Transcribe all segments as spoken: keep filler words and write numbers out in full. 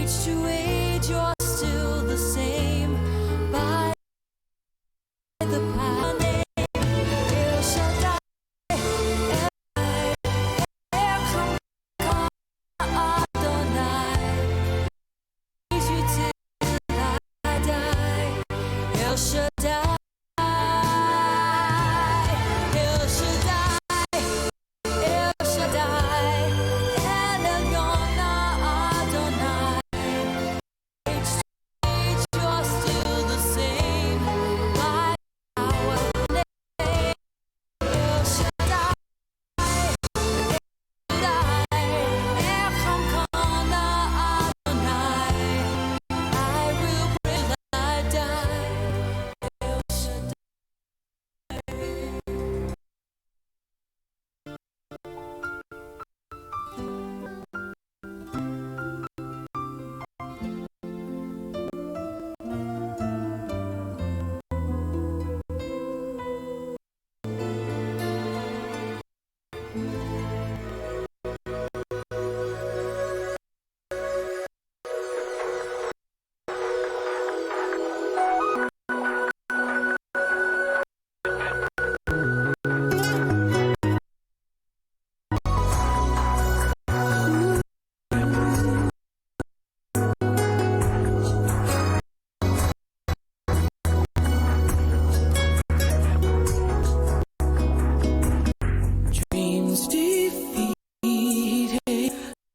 to age, you're still the same. By the power name, El Shaddai, El Adonai. Praise you till I die. El Shaddai, El Shaddai, El Shaddai, El Elyon Adonai. Age to age, you're still the same. By our name, El Shaddai, El Shaddai, El Elyon Adonai. I will pray till I die. El Shaddai. Dreams defeated,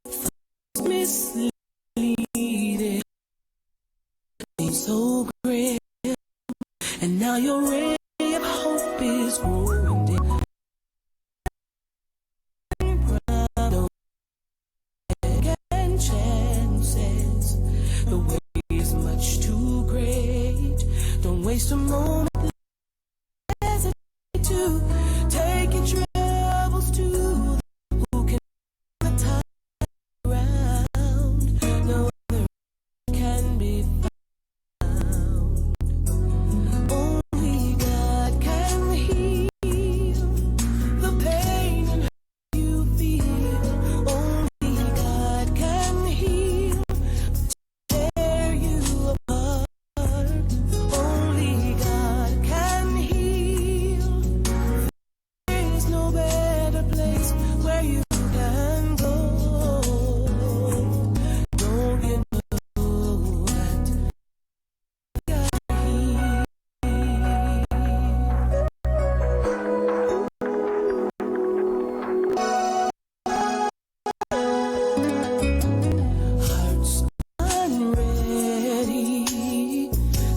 thoughts misleading, pain so grim, and now your ray of hope is growing dim. Second chances, the way is much too great. Don't waste a moment, hesitate to take your troubles to the who can turn the tide around. No other can be found. Only God can heal the pain and hurt you feel. Only God can heal, tear you apart. Only God can heal. There is no better place where you can go. Don't you know that God heals? Hearts unready,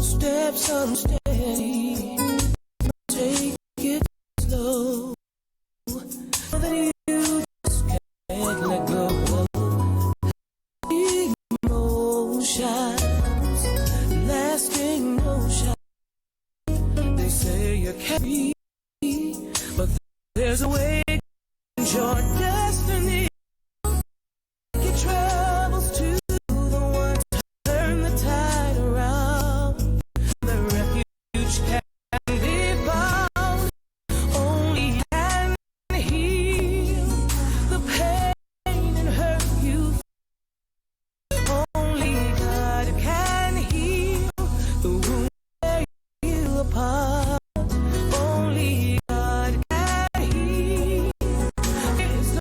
steps unsteady. Take it slow. Know that you just can't let go. Emotions, lasting notions. They say you can't be, but there's a way to your destiny. Your troubles to the one to turn the tide around. The refuge can be found. Only He can heal the pain and hurt you. Only God can heal the wound tear you apart. Only God can heal. There is no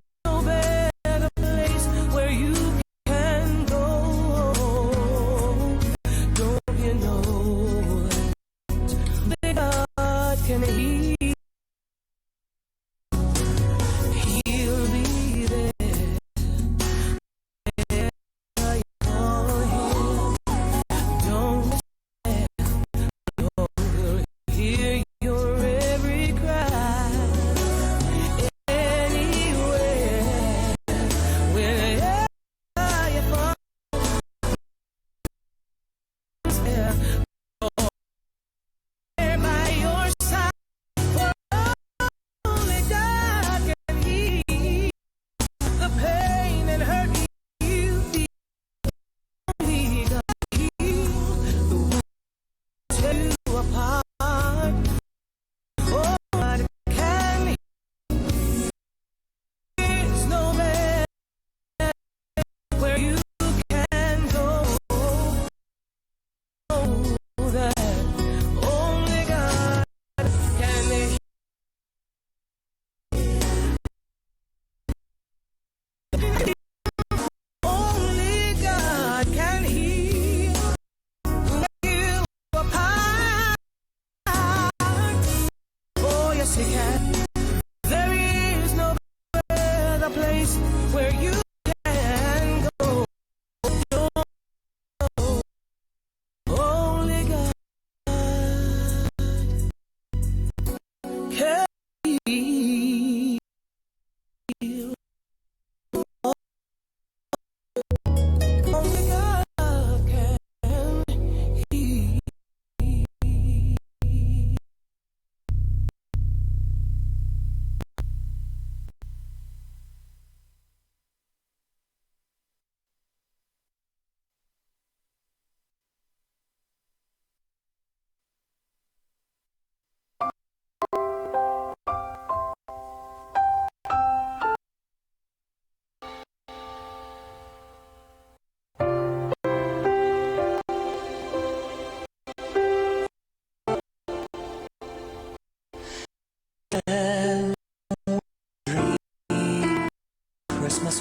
Christmas.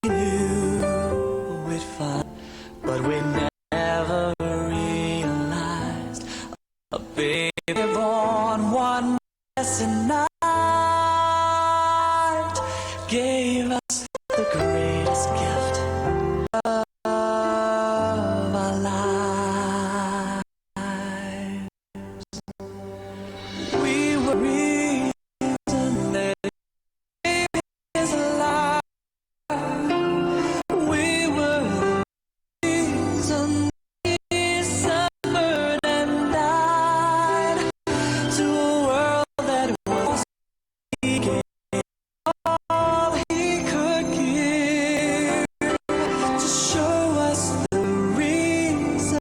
We knew we'd find, but we never realized a baby born one blessed night gave us the greatest gift of our lives. We were reason that is alive. We were the reason he suffered and died to a world that was seeking all he could give to show us the reason.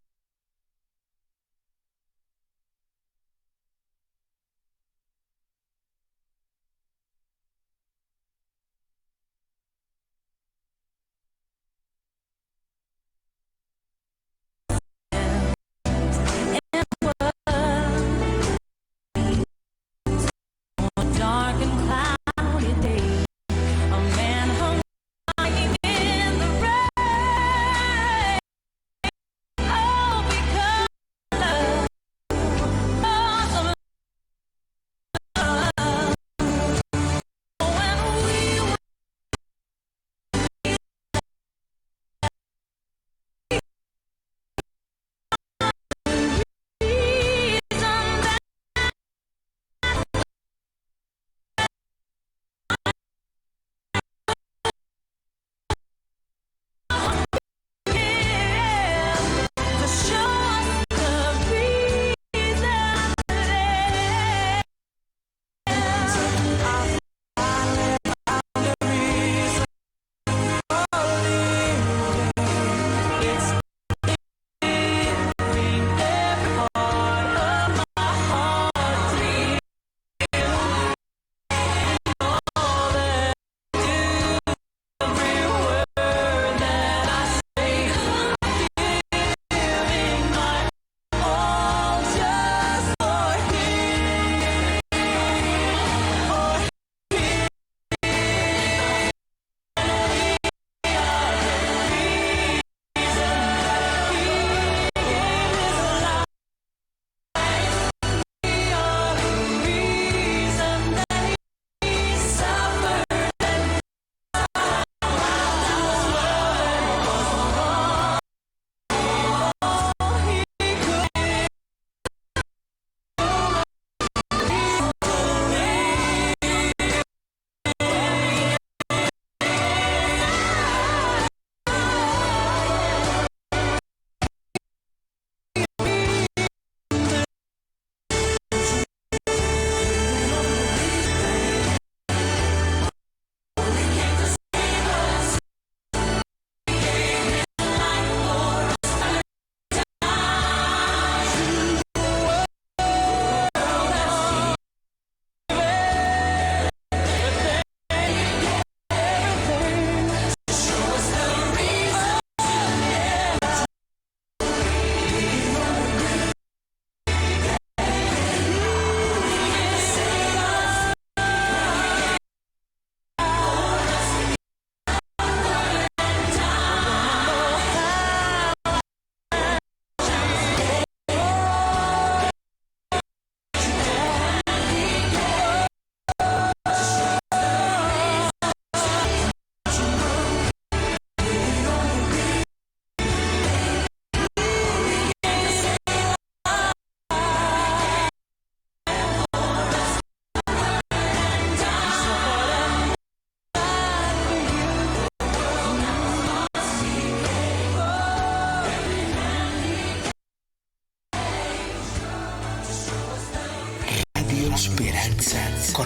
Radio Esperanza,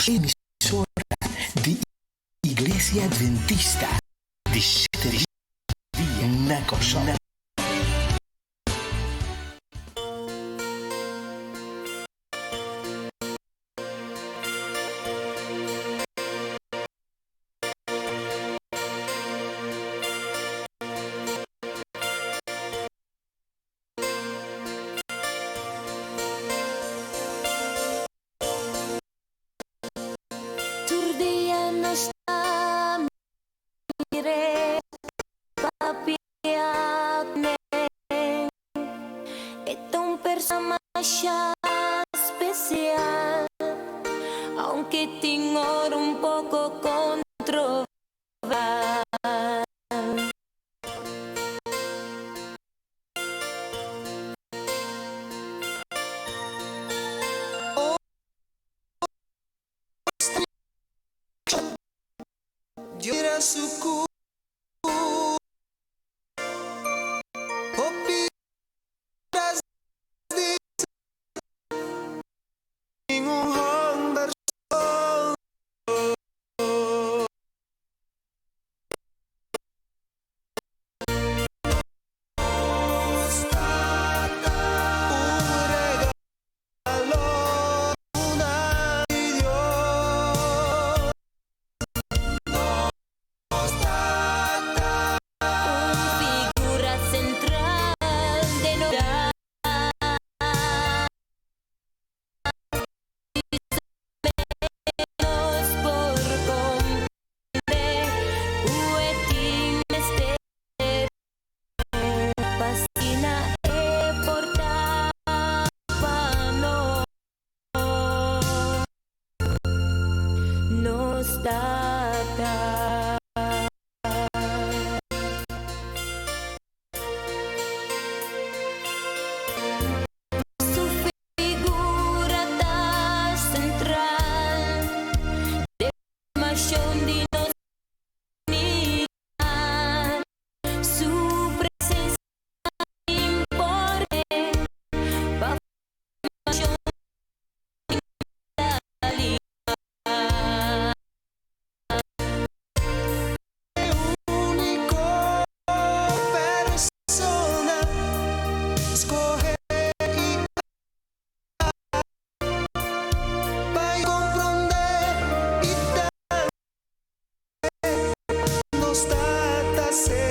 emisora de Iglesia Adventista de Séptimo Día na Kòchò. Esta un persona masha especial, aunque tin ora un poco controversial. Dios mira su cu-, Su figura ta central de formación de nos unidad. Su presencia importa pa formación de unidad. Único persona escoge y pa comprender y también nos trata celestial.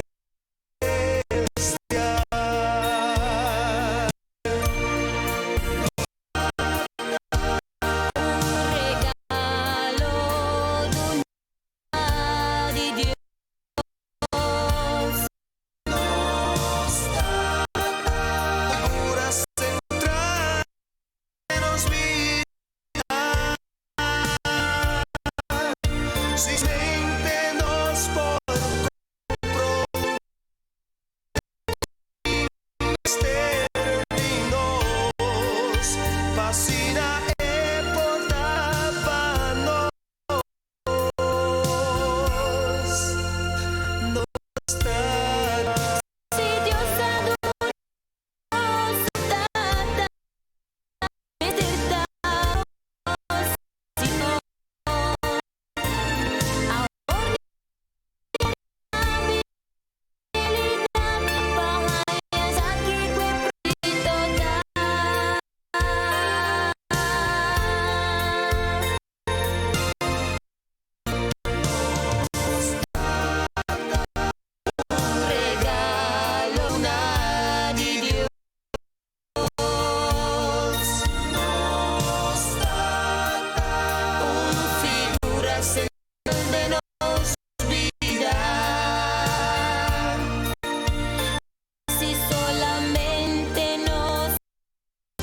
Si solamente nos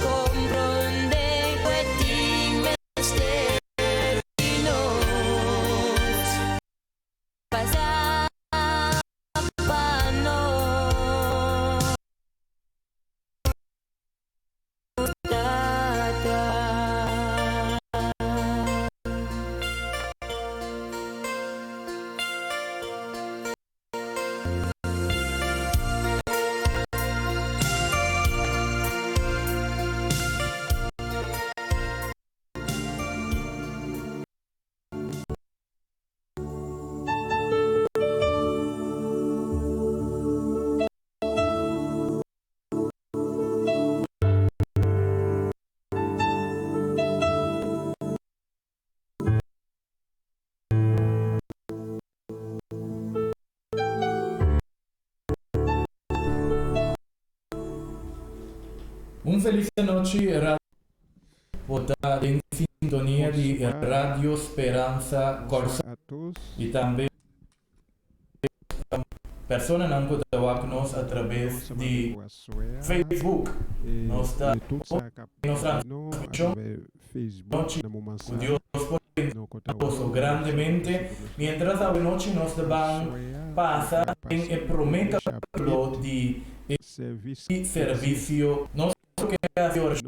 comprende, puede mesternos pasa pa nos. Un felice noche, ra-, vota en sintonía de Radio Speranza Corsa. Y también personas nan kota wak nos a través de Facebook. Nos ta nos transmisión ku Dios pone a gozo grandemente mientras awe noche nos ta ban pasa en el primer capítulo de e servicio. Nos ke a George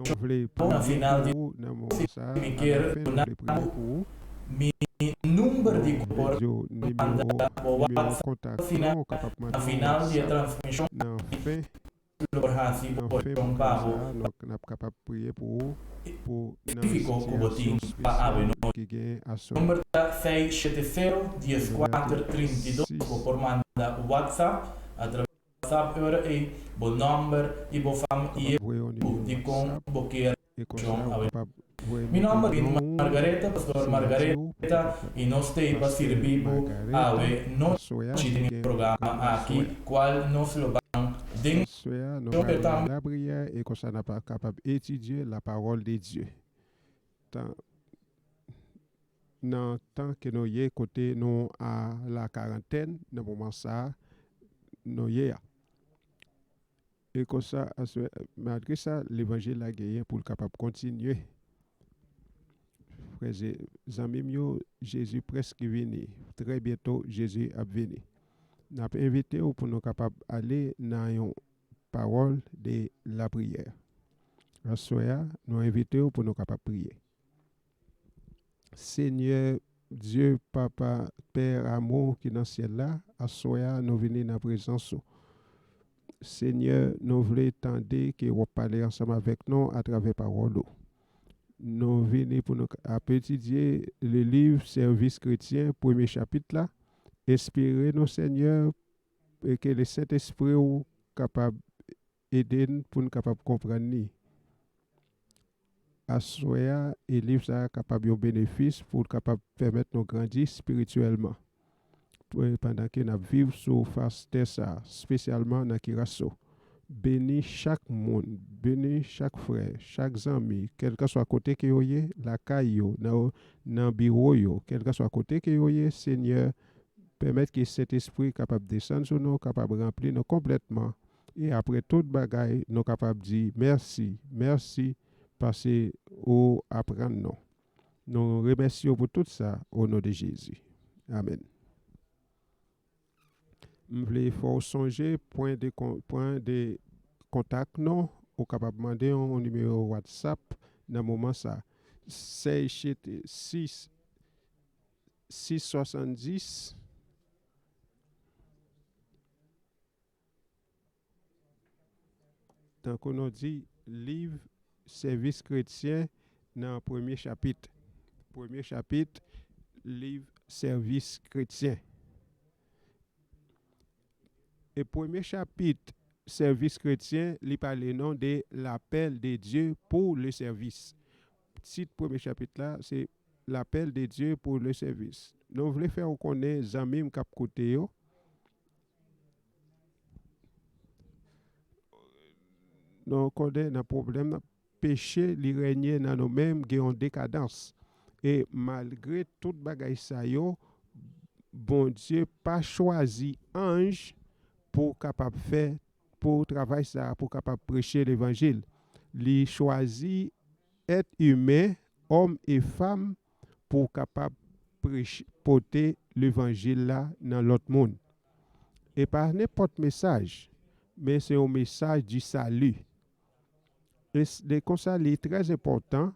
nan final de mi ker nan mi number de kor manda bo WhatsApp final nan final de transmisyon nan fen lor hasi por yon pavo n ap kapab priye pou ou pou nan sitiyasyon espesyal ki gen aswè. Number ta seis siete cero diez cuatro treinta y dos por manda WhatsApp a través WhatsApp ora e bo number e bo fam e di kon bo ker e konsa ou kapab voye mi non mwen Margareta, pastor Margareta, e nos te pa sirbi pou awe non chite mi programa aki, kual nos lo ban den aswè a nou pral nan lapriyè e konsa n ap kapab etidye la parole de Dieu. Tan nan tan ke nou ye kote nou a la karantèn nan moman sa a nou ye a. E konsa aswè malgre sa levanjil la genyen pou l kapab kontinye. Frè zanmi m yo, Jezi prèske vini. Trè byento Jezi ap vini. N ap envite w pou nou kapab ale nan yon pawòl de lapriyè. Aswè a nou envite w pou nou kapab priye. Senyè Dye, Papa, Pè amou ki nan syèl la, aswè a nou vini nan prezans ou. Senyè, nou vle tande ke w ap pale ansanm avèk nou atravè pawòl ou. Nou vini pou nou ap etidye le liv Sèvis Kretyen, premye chapit la. Enspire nou, Senyè, e ke le Sentespri w kapab ede n pou n kapab konprann li. Aswè a, e liv sa a kapab yon benefis pou l kapab pèmèt nou grandi espirityèlman. Pandan ke n ap viv sou fas tè sa a, espesyalman nan kiraso. Beni chak moun, beni chak frè, chak zanmi, kèlkanswa kote ke yo ye, lakay yo, nan, nan biwo yo, kèlkanswa kote ke yo ye, Senyè, pèmèt ke Sentespri kapab desann sou nou, kapab ranpli nou konplètman. E apre tout bagay, nou kapab di mèsi, mèsi, paske ou aprann nou. Nou remèsye w pou tout sa, o non de Jezi. Amèn. M vle fè w sonje pwen de pwen de kontak nou, ou kapab mande yon nimewo WhatsApp nan moman sa. Sèz sis sis swasanndis. Tankou nou di, liv Sèvis Kretyen nan premye chapit. Premye chapit, liv Sèvis Kretyen. E premye chapit Sèvis Kretyen, li pale non de lapèl de Dye pou le sèvis. Tit premye chapit la, se lapèl de Dye pou le sèvis. Nou vle fè w konnen zanmi m k ap koute yo, nou konnen nan pwoblèm nan, peche li renye nan nou menm, gen yon dekadans. E malgre tout bagay sa yo, Bondye pa chwazi anj pou kapab fè, pou travay sa, pou kapab preche levanjil. Li chwazi èt imen, òm e fanm, pou kapab preche, pote levanjil la nan lòt moun. E pa nenpòt mesaj, men se yon mesaj di sali. E s- de konsa, li trè enpòtan,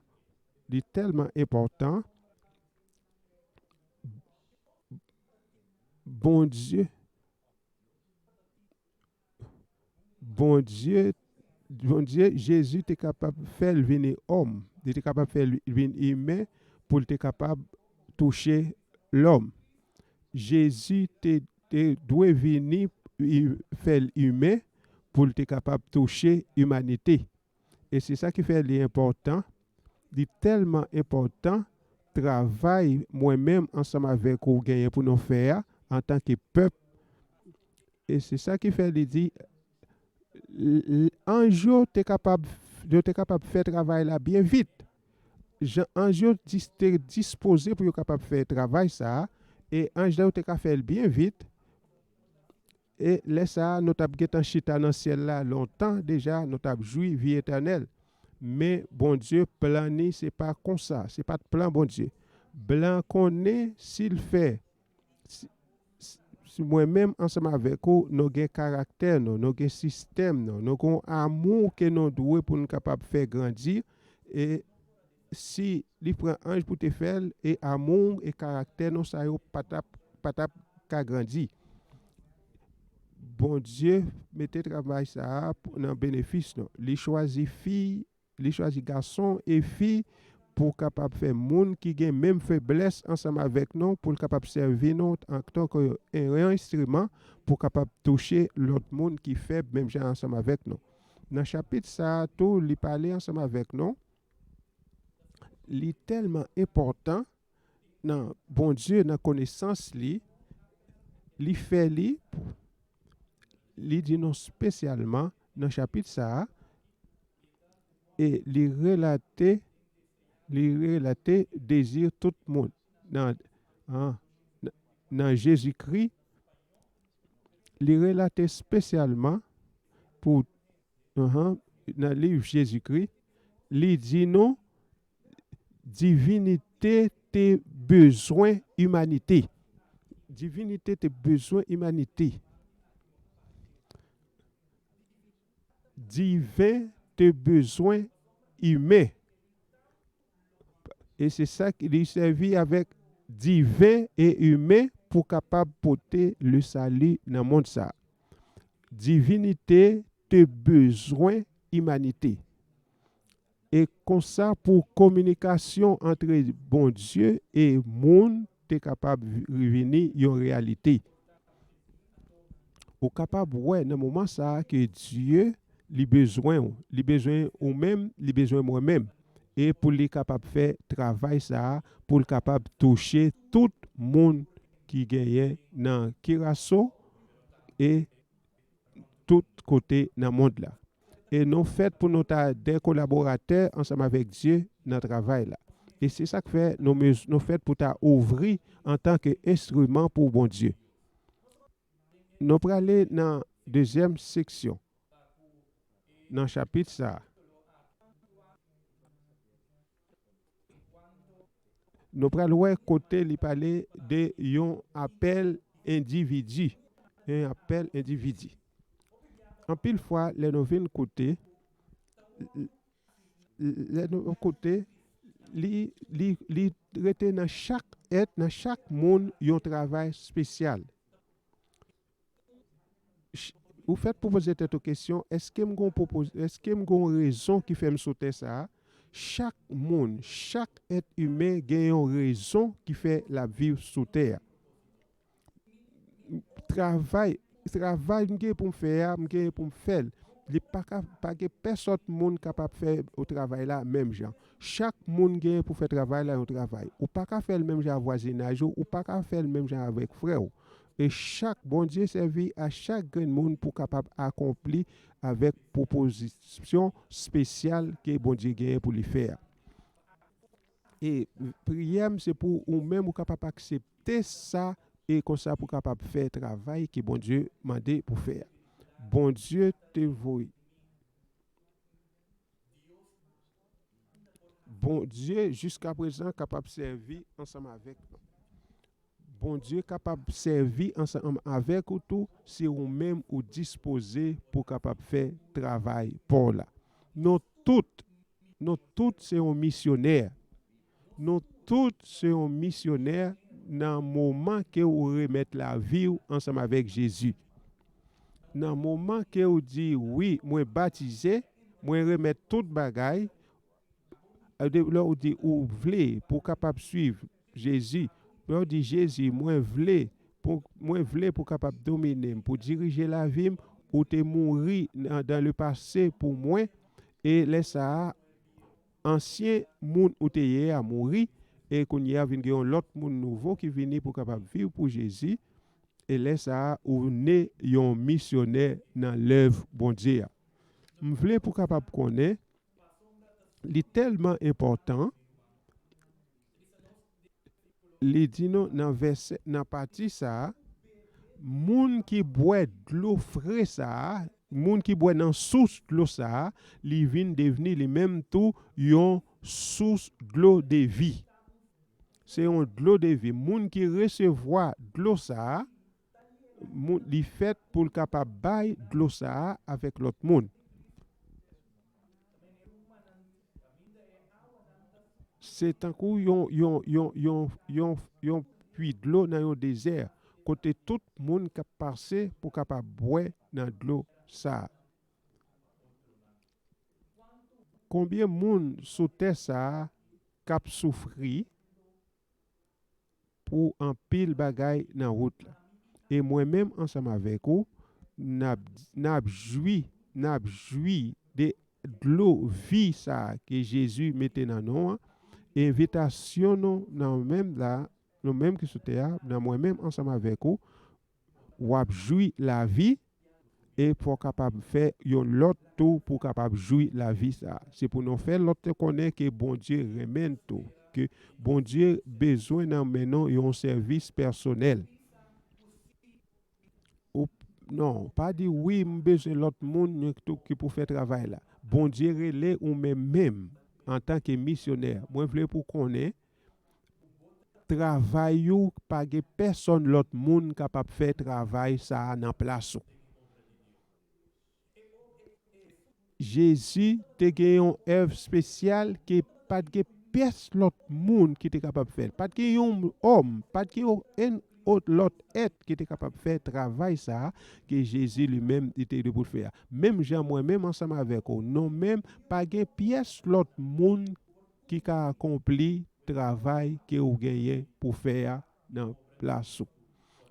li tèlman enpòtan, Bondye, Bondye, Bondye, Jezi te kapab fè l vini òm, li te kapab fè l vin imen pou l te kapab touche lòm. Jezi te, te dwe vini, i- fè l imen pou l te kapab touche imanite. E se sa ki fè li enpòtan, li tèlman enpòtan, travay mwen menm ansanm avèk ou genyen pou nou fè a, antanke pèp. E se sa ki fè li di, l- l- anj yo te kapab, yo te kapab fè travay la byen vit. Jan anj yo dis- te dispoze pou yo kapab fè travay sa a, e anj la yo te ka fè l byen vit, E lè sa a, nou t ap gentan chita nan syèl la lontan deja, nou t ap jwi vi etènèl. Men Bondye, plan ni, se pa konsa. Se pa t plan Bondye. Blan konnen si l fè, si, si, si mwen menm ansanm avèk ou, nou gen karaktè nou, nou gen sistèm nou, nou gen yon amou ke nou dwe pou n kapab fè grandi. E si li pran anj pou te fè l, e amou e karaktè nou sa yo pa t ap, pa t ap ka grandi. Bondye mete travay sa a pou, nan benefis nou. Li chwazi fi, li chwazi gason e fi pou kapab fè moun ki gen menm feblès ansanm avèk nou, pou l kapab sèvi nou antanke yon enstriman pou kapab touche lòt moun ki fèb menm jan ansanm avèk nou. Nan chapit sa a tou, li pale ansanm avèk nou. Li tèlman enpòtan nan Bondye, nan konesans li, li fè li, li di nou espesyalman nan chapit sa a, e li relate, li relate dezi tout moun nan, an, nan Jezikri. Li relate espesyalman pou, anhan, nan liv Jezikri, li di nou, divinite te bezwen imanite. Divinite te bezwen imanite. Diven te bezwen imen. E se sa ki li sèvi avèk diven e imen pou kapab pote le sali nan mond sa. Divinite te bezwen imanite. E konsa pou kominikasyon antre Bondye e moun te kapab vi-, vini yon reyalite. Ou kapab wè nan moman sa a ke Dye, li bezwen w, li bezwen ou menm, li bezwen mwen menm. E pou li kapab fè travay sa a, pou l kapab touche tout moun ki genyen nan Kiraso e tout kote nan mond la. E nou fèt pou nou ta de kolaboratè ansanm avèk Dye nan travay la. E se sa k fè nou, nou fèt pou ta ouvri antanke enstriman pou Bondye. Nou prale nan dezyèm seksyon, nan chapit sa a. Nou pral wè kote li pale de yon apèl endividi. Yon apèl endividi. Anpil fwa, lè nou vin koute, lè nou koute, li, li, li rete nan chak èt, nan chak moun, yon travay espesyal. Ch-, ou fèt pou poze tèt ou kesyon, èske m gon pwopoz-, èske m gon rezon ki fè m sou tè sa a? Chak moun, chak èt imen gen yon rezon ki fè l ap viv sou tè a. Travay, travay m gen pou m fè a, m gen pou m fè l. Li pa ka, pa gen pèsòt moun kapab fè ou travay la menm jan. Chak moun gen pou fè travay la yon travay. Ou pa ka fè l menm jan ak vwazinaj ou, ou pa ka fè l menm jan avèk frè w. E chak, Bondye sèvi a chak grenn moun pou kapab akonpli avèk pwopozisyon espesyal ke Bondye genyen pou li fè a. E priyè m se pou ou menm ou kapab aksepte sa, e konsa pou kapab fè travay ke Bondye mande pou fè a. Bondye te voye. Bondye jiska prezan kapab sèvi ansanm avèk nou. Bondye kapab sèvi ansanm avèk ou tou si ou menm ou dispoze pou kapab fè travay pa w la. Nou tout, nou tout se yon misyonè. Nou tout se yon misyonè nan moman ke ou remèt lavi w ansanm avèk Jezi. Nan moman ke ou di, "Wi, mwen batize, mwen remèt tout bagay," lè ou di ou vle pou w kapab swiv Jezi, lè ou di, "Jezi, mwen vle pou, mwen vle pou w kapab domine m, pou w dirije lavi m, ou te mouri nan, dans le passé pou mwen, e lè sa a, ansyen moun ou te ye a mouri, e kounye a vin gen yon lòt moun nouvo ki vini pou kapab viv pou Jezi, e lè sa a, ou ne yon misyonè nan lèv Bondye a." M vle pou kapab konnen, li tèlman enpòtan, li di nou nan vèsè, nan pati sa a, Moun ki bwè dlo fre sa a, moun ki bwè nan sous dlo sa a, li vin devni li menm tou yon sous dlo de vi. Se yon dlo de vi. Moun ki resevwa dlo sa a, moun, li fèt pou l kapab bay dlo sa a avèk lòt moun. Se tankou yon, yon, yon, yon, yon, yon pwi dlo nan yon dezè, kote tout moun k ap pase pou kapab bwè nan dlo sa a. Konbyen moun sou tè sa a k ap soufri pou anpil bagay nan wout la? E mwen menm ansanm avèk ou, n ap, n ap jwi, n ap jwi de dlo vi sa a ke Jezi mete nan nou an. Envitasyon nou nan menm la, nou menm ki sou tè a, nan mwen menm ansanm avèk ou, w ap jwi lavi, e pou w kapab fè yon lòt tou pou w kapab jwi lavi sa a. Se pou nou fè lòt te konnen ke Bondye renmen n tou, ke Bondye bezwen nan men nou yon sèvis pèsonèl. Ou, non, pa di, "Wi, m bezwen lòt moun ki pou fè travay la." Bondye rele ou menm menm antanke misyonè. Mwen vle pou konnen, travay ou, pa gen pèsonn lòt moun kapab fè travay sa a nan plas ou. Jezi te gen yon èv espesyal ke pa t gen pyès lòt moun ki te kapab fè l. Pa t gen yon òm, pa t gen okenn lòt èt ki te kapab fè travay sa a ke Jezi li menm li te gen pou l fè a. Menm jan mwen menm ansanm avèk ou, nou menm, pa gen pyès lòt moun ki ka akonpli travay ke ou genyen pou fè a nan plas ou.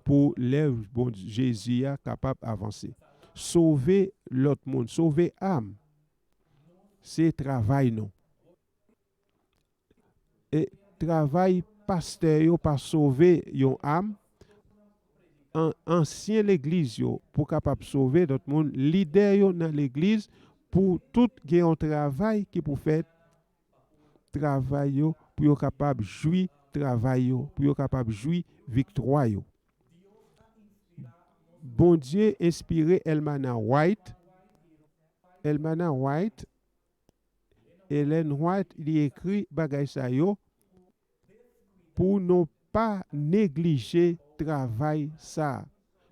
Pou lèv Bondye, Jezi a kapab avanse. Sove lòt moun, sove am, se travay nou. E travay pastè yo pa sove yon am, an, ansyen legliz yo pou kapab sove lòt moun, lidè yo nan legliz pou tout gen yon travay ki pou fèt, travay yo, pou yo kapab jwi travay yo, pou yo kapab jwi viktwa yo. Bondye enspire Elmana White. Elmana White, Ellen White, li ekri bagay sa yo pou nou pa neglije travay sa.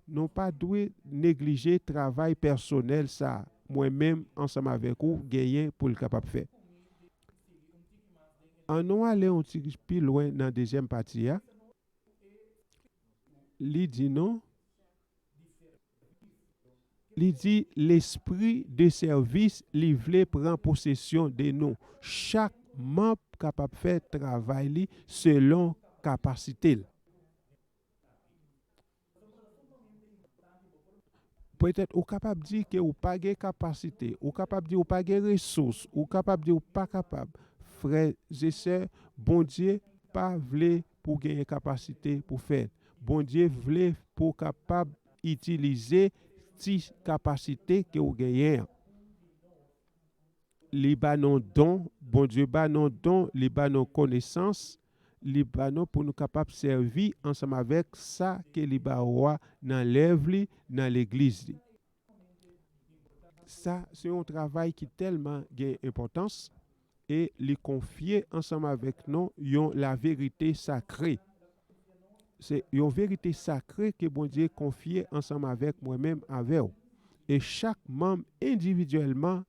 Nou pa dwe neglije travay pèsonèl sa. Mwen menm ansanm avèk ou genyen pou l kapab fè. Ann nou ale yon ti pi lwen nan dezyèm pati a. Li di nou, li di, lespri de sèvis, li vle pran posesyon de nou. Chak manm kapab fè travay li selon kapasite l. Petèt ou kapab di ke ou pa gen kapasite, ou kapab di ou pa gen resous, ou kapab di ou pa kapab. Frè e sè, Bondye pa vle pou w genyen kapasite pou fè l. Bondye vle pou w kapab itilize ti kapasite ke w genyen an. Li ba nou don, Bondye ba nou don, li ba nou konesans, li ba nou pou nou kapab sèvi ansanm avèk sa ke li ba ou a nan lèv li, nan legliz li. Sa, se yon travay ki tèlman gen enpòtans e li konfye ansanm avèk nou yon laverite sakre. Se yon verite sakre ke Bondye konfye ansanm avèk mwen menm avè w. E chak manm endividyèlman,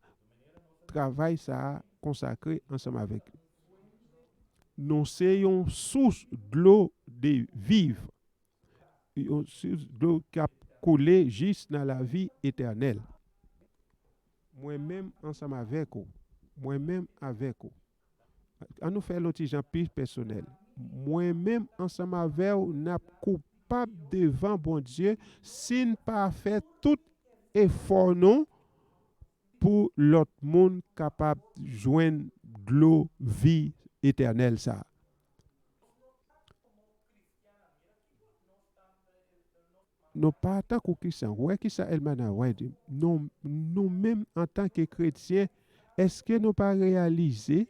travay sa a konsakre ansanm avèk li. Nou se yon sous dlo de viv, yon sous dlo k ap koule jis nan lavi etènèl. Mwen menm ansanm avèk ou, mwen menm avèk ou. Ann nou fè l yon ti jan pi pèsonèl. Mwen menm ansanm avè w, n ap koupab devan Bondye si n pa fè tout efò nou pou lòt moun kapab jwenn dlo vi etènèl sa a. Nou pa tankou Kristian. Ou wè kisa Elmana White di? Nou, nou menm antanke kretyen, èske nou pa reyalize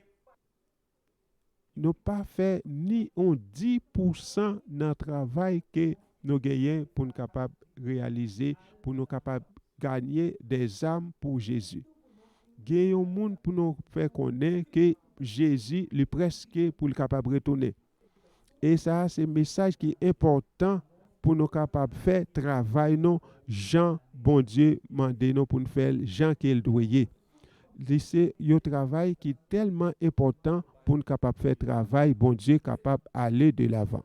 nou pa fè ni yon dis pousan nan travay ke nou genyen pou n kapab reyalize, pou nou kapab ganye dèzam pou Jezi. Gen yon moun pou nou fè konnen ke Jezi, li prèske pou l kapab retounen. E sa a se mesaj ki enpòtan pou nou kapab fè travay nou jan Bondye mande nou pou n fè l, jan ke l dwe ye. Li se yon travay ki tèlman enpòtan pou n kapab fè travay Bondye kapab ale de lavan.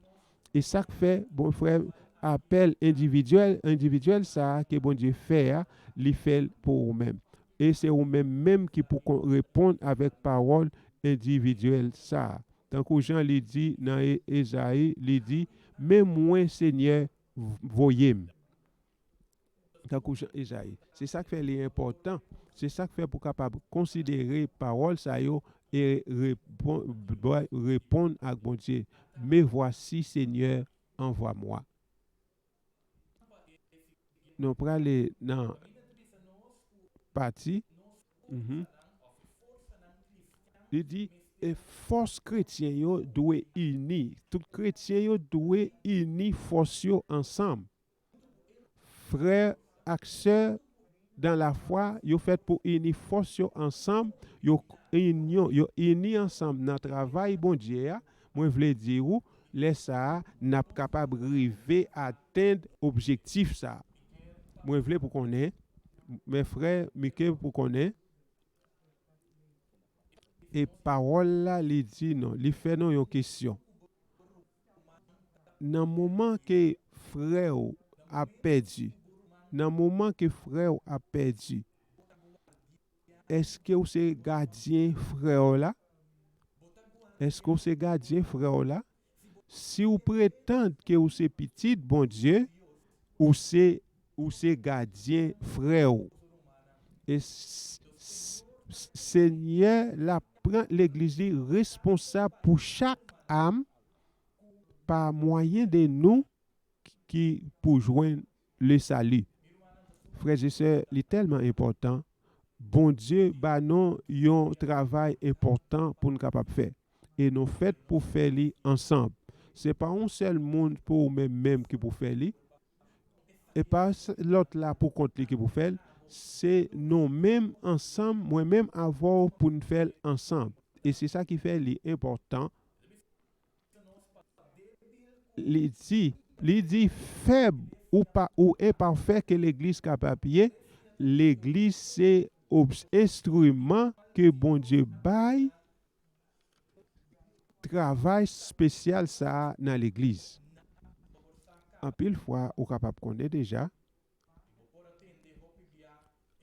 E sa k fè, bon frè, apèl endividyèl, endividyèl sa a ke Bondye fè a, li fè l pou ou menm. E se ou menm menm ki pou kon- reponn avèk pawòl endividyèl sa a. Tankou jan li di nan E- Ezayi, li di, "Men mwen, Senyè, v- voye m." Tankou jan Ezayi. Se sa k fè li enpòtan. Se sa k fè pou kapab konsidere pawòl sa yo e repon- bay- reponn ak Bondye. "Me voici, Seigneur, envoie-moi." Nou prale nan pati. Mhm. Li di, e fòs kretyen yo dwe ini. Tout kretyen yo dwe ini fòs yo ansanm. Frè ak sè dan lafwa, yo fèt pou ini fòs yo ansanm, yo inyon, yo ini ansanm nan travay Bondye a. Mwen vle di ou, lè sa a, n ap kapab rive atenn objektif sa a. Mwen vle pou konnen, men frè Mike pou konnen, e pawòl la, li di nou, li fè nou yon kesyon. Nan moman ke frè w ap pèdi, nan moman ke frè w ap pèdi, èske w se gadyen frè w la? Èske w se gadyen frè w la? Si w pretann ke w se pitit Bondye, ou se, ou se gadyen frè w. E s- s- Senyè la pran legliz li responsab pou chak am pa mwayen de nou ki pou jwenn le sali. Frè e sè, li tèlman enpòtan. Bondye ba nou yon travay enpòtan pou n kapab fè. E nou fèt pou fè li ansanm. Se pa yon sèl moun pou ou menm menm ki pou fè li. E pa s- lòt la pou kont li ki pou fè l. Se nou menm ansanm, mwen menm avè w pou n fè l ansanm. E se sa ki fè li enpòtan. Li di, li di fèb ou pa ou enpafè ke legliz kapab ye, legliz se obs- enstriman ke Bondye bay travay espesyal sa a nan legliz. Anpil fwa, ou kapab konnen deja,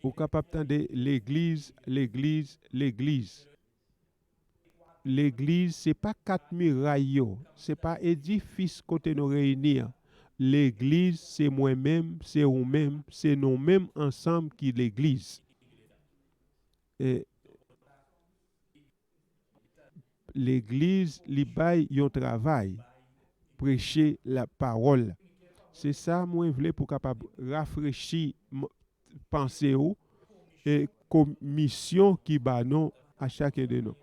ou kapab tande legliz, legliz, legliz. Legliz, se pa kat miray yo, se pa edifis kote nou reyini an. Legliz, se mwen menm, se ou menm, se nou menm ansanm ki legliz. E legliz, li bay yon travay, preche la pawòl. Se sa mwen vle pou kapab rafrechi m- panse w e komisyon ki ba nou a chaken de nou.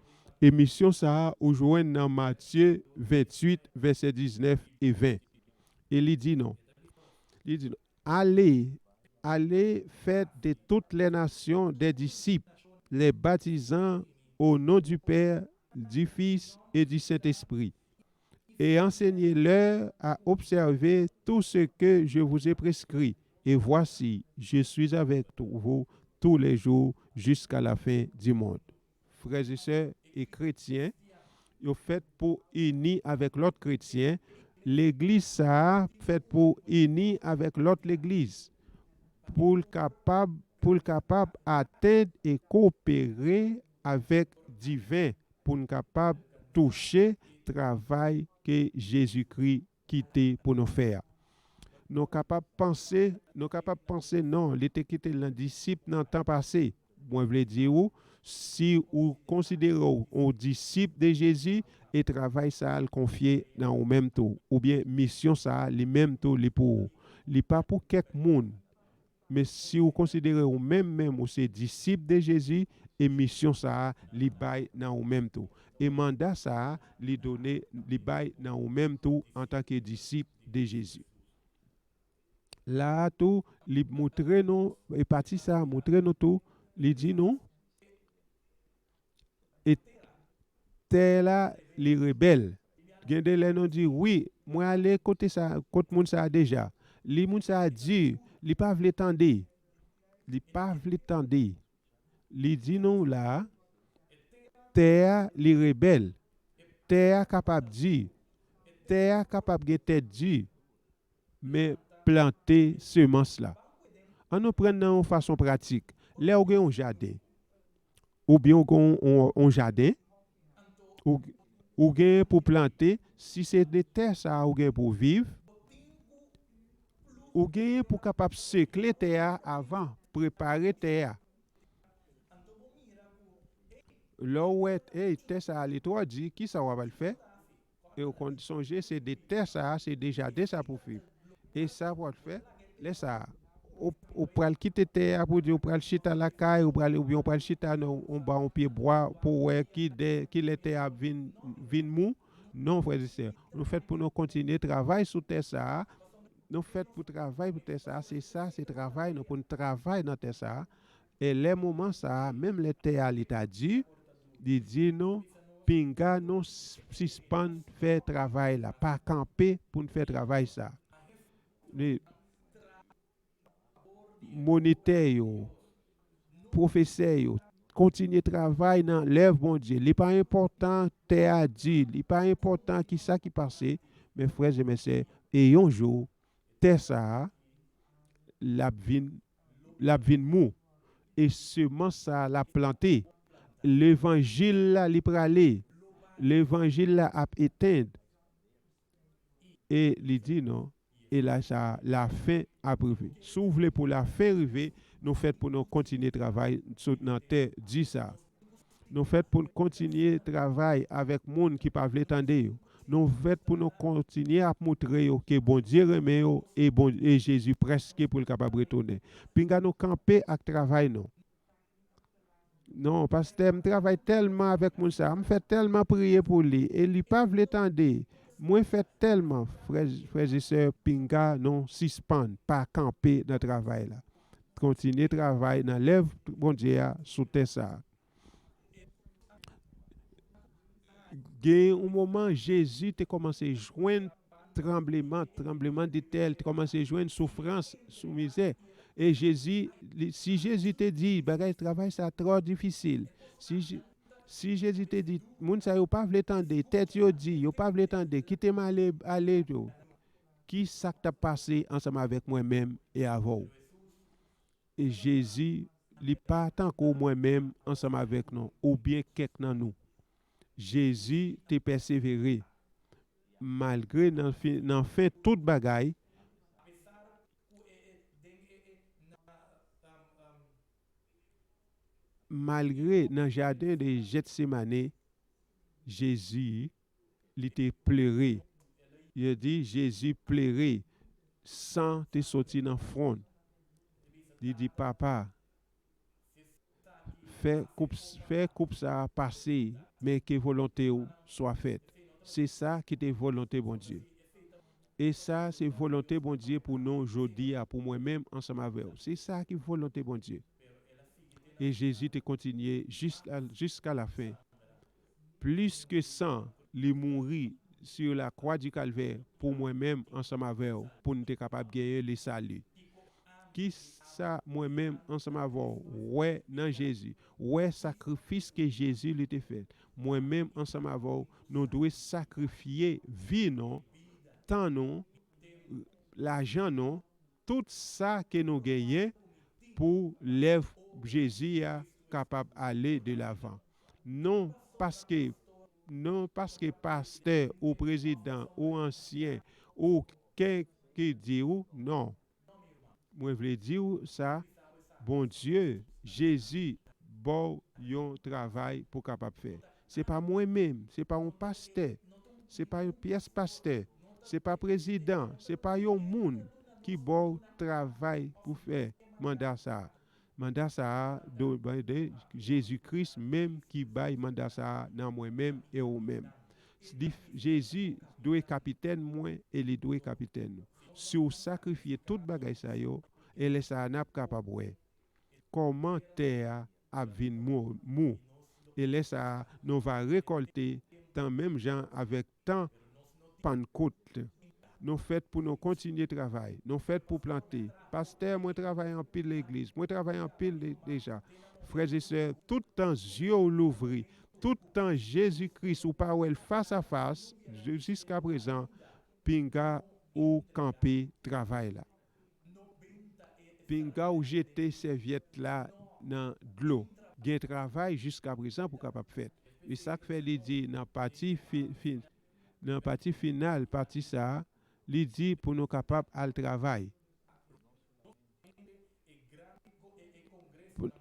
E misyon sa a ou jwenn nan Matye venntuit, vèsè diznèf e ven. E li di nou, li di nou, allez, allez, faites de toutes les nations des disciples, les baptisant au nom du Père, du Fils et du Saint-Esprit, et enseignez-leur à observer tout ce que je vous ai prescrit. Et voici, je suis avec vous tous les jours jusqu'à la fin du monde. Frè e sè e kretyen, yo fèt pou ini avèk lòt kretyen. Legliz sa a fèt pou ini avèk lòt legliz. Pou l kapab, pou l kapab atenn e koopere avèk diven, pou n kapab touche travay ke Jezikri kite pou nou fè a. Nou kapab panse, nou kapab panse non, li te kite l nan disip nan tan pase. Mwen vle di ou, si ou konsidere w yon disip de Jezi, e travay sa a l konfye nan ou menm tou, oubyen misyon sa a li menm tou li pou ou. Li pa pou kèk moun, men si ou konsidere ou menm menm ou se disip de Jezi, e misyon sa a li bay nan ou menm tou. E manda sa a li done, li bay nan ou menm tou antanke disip de Jezi. La a tou, li moutre nou, e pati sa a moutre nou tou, li di nou, e tè la, li rebèl. Gen de lè nou di, wi, mwen ale kote sa, kot moun sa a deja. Li moun sa a di, li pa vle tande. Li pa vle tande. Li di nou la, tè a, li rebèl. Tè a kapab di. Tè a kapab gen tèt di. Men plante semans la. An nou pran nan yon fason pratik. Lè w gen yon jaden, oubyen w gen yon, yon, yon jaden, ou, ou gen pou plante, si se de tè sa a ou gen pou viv, ou gen pou kapab sekle tè a avan, prepare tè a. Lè w wè, hey, tè sa a li twò di, ki sa w ap al fè? E w konn sonje, se de tè sa a, se de jaden sa pou fè. E sa w ap fè, lè sa a, ou, ou pral kite tè a pou di, ou pral chita lakay, ou pral, oubyen ou pral chita nan, anba yon pye bwa pou wè ki de, ki lè tè a ap vin, vin mou. Non, frè e sè, nou fèt pou nou kontinye travay sou tè sa a. Nou fèt pou travay pou tè sa a. Se sa, se travay nou, pou nou travay nan tè sa a. E lè moman sa a, menm lè tè a li ta di, li di nou, pinga nou s-, sispann fè travay la, pa kanpe pou n fè travay sa. Li, monitè yo, pwofesè yo, kontinye travay nan lèv Bondye. Li pa enpòtan tè a di, li pa enpòtan ki sa ki pase, men frè e mè sè, e yon jou, tè sa a, l ap vin, l ap vin mou. E semans sa a, l ap plante. Levanjil la, li prale. Levanjil la ap etenn. E li di nou, e la sa, lafen ap rive. Si w vle pou lafen rive, nou fèt pou nou kontinye travay sou, nan tè di sa. Nou fèt pou n kontinye travay avèk moun ki pa vle tande yo. Nou fèt pou nou kontinye ap moutre yo ke Bondye renmen yo e bon, e Jezi prèske pou l kapab retounen. Pinga nou kanpe ak travay nou. Non, pastè, m travay tèlman avèk moun sa, m fè tèlman priye pou li, e li pa vle tande. Mwen fè tèlman, frè, frè e sè, pinga nou sispann, pa kanpe nan travay la. Kontinye travay nan lèv Bondye a sou tè sa a. Gen yon moman, Jezi te kòmanse jwenn tranbleman, tranbleman de tè, li te kòmanse jwenn soufrans, sou mizè. E Jezi, li, si Jezi te di, bagay travay sa twò difisil, si Je-, si Jezi te di, moun sa yo pa vle tande, tèt yo di, yo pa vle tande, kite m ale, ale yo, ki sa k t ap pase ansanm avèk mwen menm e avè w? E Jezi, li pa tankou mwen menm ansanm avèk nou, oubyen kèk nan nou. Jezi te pèsevere, malgre nan fen, nan fen tout bagay, malgre nan jaden de Jetsemane, Jezi, li te plere. Yo di, Jezi plere, san te soti nan fwon l. Li di, Papa, fè koup, fè koup sa a pase, men ke volonte w swa fèt. Se sa ki te volonte Bondye. E sa, se volonte Bondye pou nou jodi a, pou mwen menm ansanm avè w. Se sa ki volonte Bondye. E Jezi te kontinye jis a, jiska lafen. Plis ke san, li mouri sur la croix du Calvaire pou mwen menm ansanm avè w, pou n te kapab genyen le salut. Ki sa mwen menm ansanm avè w wè nan Jezi? Wè sakrifis ke Jezi li te fè. Mwen menm ansanm avè w, nou dwe sakrifye vi nou, tan nou, lajan nou, tout sa ke nou genyen pou lèv Jezi a kapab ale de lavan. Non paske, non paske pastè ou prezidan ou ansyen ou kèk ki di ou, non. Mwen vle di w sa, Bondye, Jezi, ba w yon travay pou w kapab fè. Se pa mwen menm, se pa yon pastè, se pa yon pyès pastè, se pa prezidan, se pa yon moun ki ba w travay pou fè manda sa a. Manda sa a, do, de Jezi Kris menm ki bay manda sa a nan mwen menm e ou menm. Li, Jezi dwe kapitèn mwen e li dwe kapitèn nou. si w sakrifye tout bagay sa yo, e lè sa a n ap kapab wè kòman tè a ap vin mou, mou. E lè sa a, nou va rekòlte tan menm jan avèk tan Pannkot. Nou fèt pou nou kontinye travay. Nou fèt pou plante. Pastè, mwen travay anpil legliz. Mwen travay anpil de- deja. Frè e sè, tout tan zye w louvri, tout tan Jezi Kris ou pa wè l fas a fas, jiska prezan, pinga ou kanpe travay la. Pinga w jete sèvyèt la nan dlo. Gen travay jiska prezan pou kapab fèt. E sa k fè li di nan pati fi, fi, nan pati final, pati sa a, li di pou nou kapab al travay. Pou,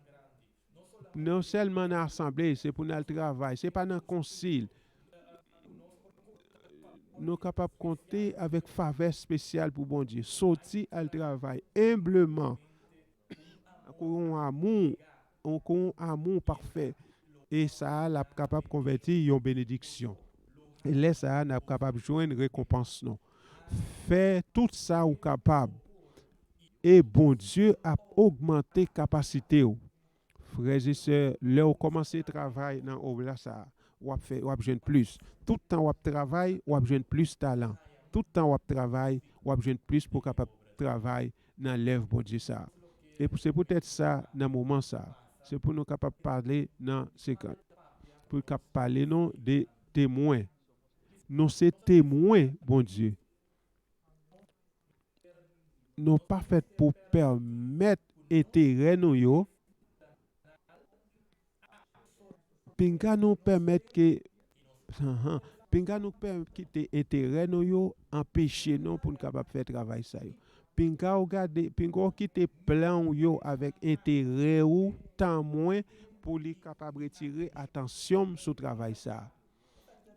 non sèlman nan asanble, se pou n al travay. Se pa nan konsil. Nou kapab konte avèk favè espesyal pou Bondye. Soti al travay enbleman. Ak yon amou, ak yon amou pafè. E sa a, l ap kapab konvèti yon benediksyon. E lè sa a, n ap kapab jwenn rekonpans nou. Fè tout sa ou kapab. E Bondye ap ogmante kapasite w. Frè e sè, lè w kòmanse travay nan obla sa a, w ap fè, w ap jwenn plis. Tout tan w ap travay, w ap jwenn plis talan. Tout tan w ap travay, w ap jwenn plis pou w kapab travay nan lèv Bondye sa a. E pou, se poutèt sa, nan moman sa a, se pou nou kapab pale nan senkant. Pou l kab pale nou de temwen. Nou se temwen Bondye. Nou pa fèt pou pèmèt enterè nou yo. Pinga nou pèmèt ke, anhan, pinga nou pè- kite enterè nou yo anpeche nou pou n kapab fè travay sa yo. Pinga w gade, pinga w kite plan w yo avèk enterè ou, tan mwen, pou li kapab retire atansyon m sou travay sa a.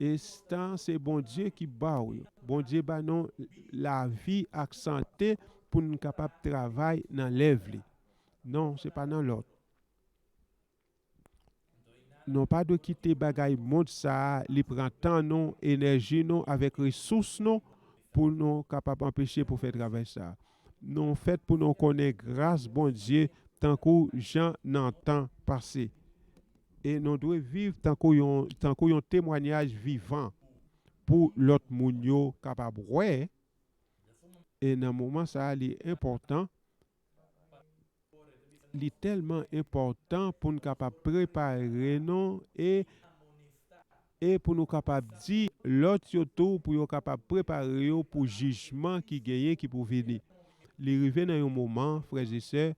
E tan se Bondye ki ba w yo. Bondye ba nou lavi ak sante pou n kapab travay nan lèv li. Non, se pa nan lòt. Nou pa dwe kite bagay mond sa a, li pran tan nou, enèji nou, avèk resous nou, pou nou kapab anpeche pou fè travay sa a. Nou fèt pou nou konnen gras Bondye tankou jan nan tan pase. E nou dwe viv tankou yon, tankou yon temwanyaj vivan pou lòt moun yo kapab wè. E nan moman sa a, li enpòtan, li tèlman enpòtan pou n kapab prepare nou e, e pou nou kapab di lòt yo tou pou yo kapab prepare yo pou jijman ki genyen ki pou vini. Li rive nan yon moman, frè e sè,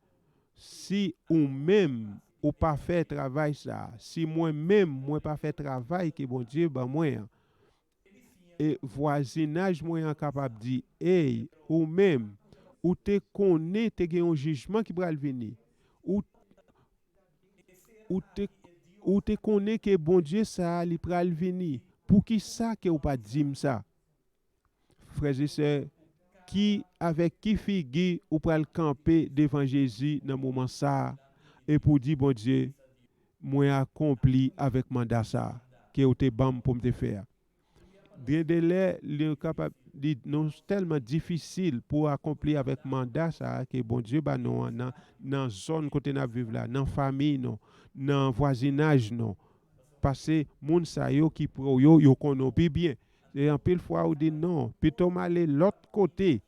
si ou menm ou pa fè travay sa a, si mwen menm mwen pa fè travay ke Bondye ban mwen an, e vwazinaj mwen an kapab di, ey, ou menm, ou te konnen te gen yon jijman ki pral vini. Ou, ou te, ou te konnen ke Bondye sa a, li pral vini. Poukisa ke ou pa di m sa? Frè e sè, ki, avèk ki figi ou pral kanpe devan Jezi nan moman sa a, e pou di, Bondye, mwen akonpli avèk manda sa a ke ou te ban m pou m te fè a? Gen de lè, li kapab, li, nou tèlman difisil pou akonpli avèk manda sa a ke Bondye ba nou an nan, nan zòn kote n ap viv la, nan fanmi nou, nan vwazinaj nou. Paske moun sa yo ki pre w yo, yo konnen w pi byen. E anpil fwa ou di, non, pito m ale lòt kote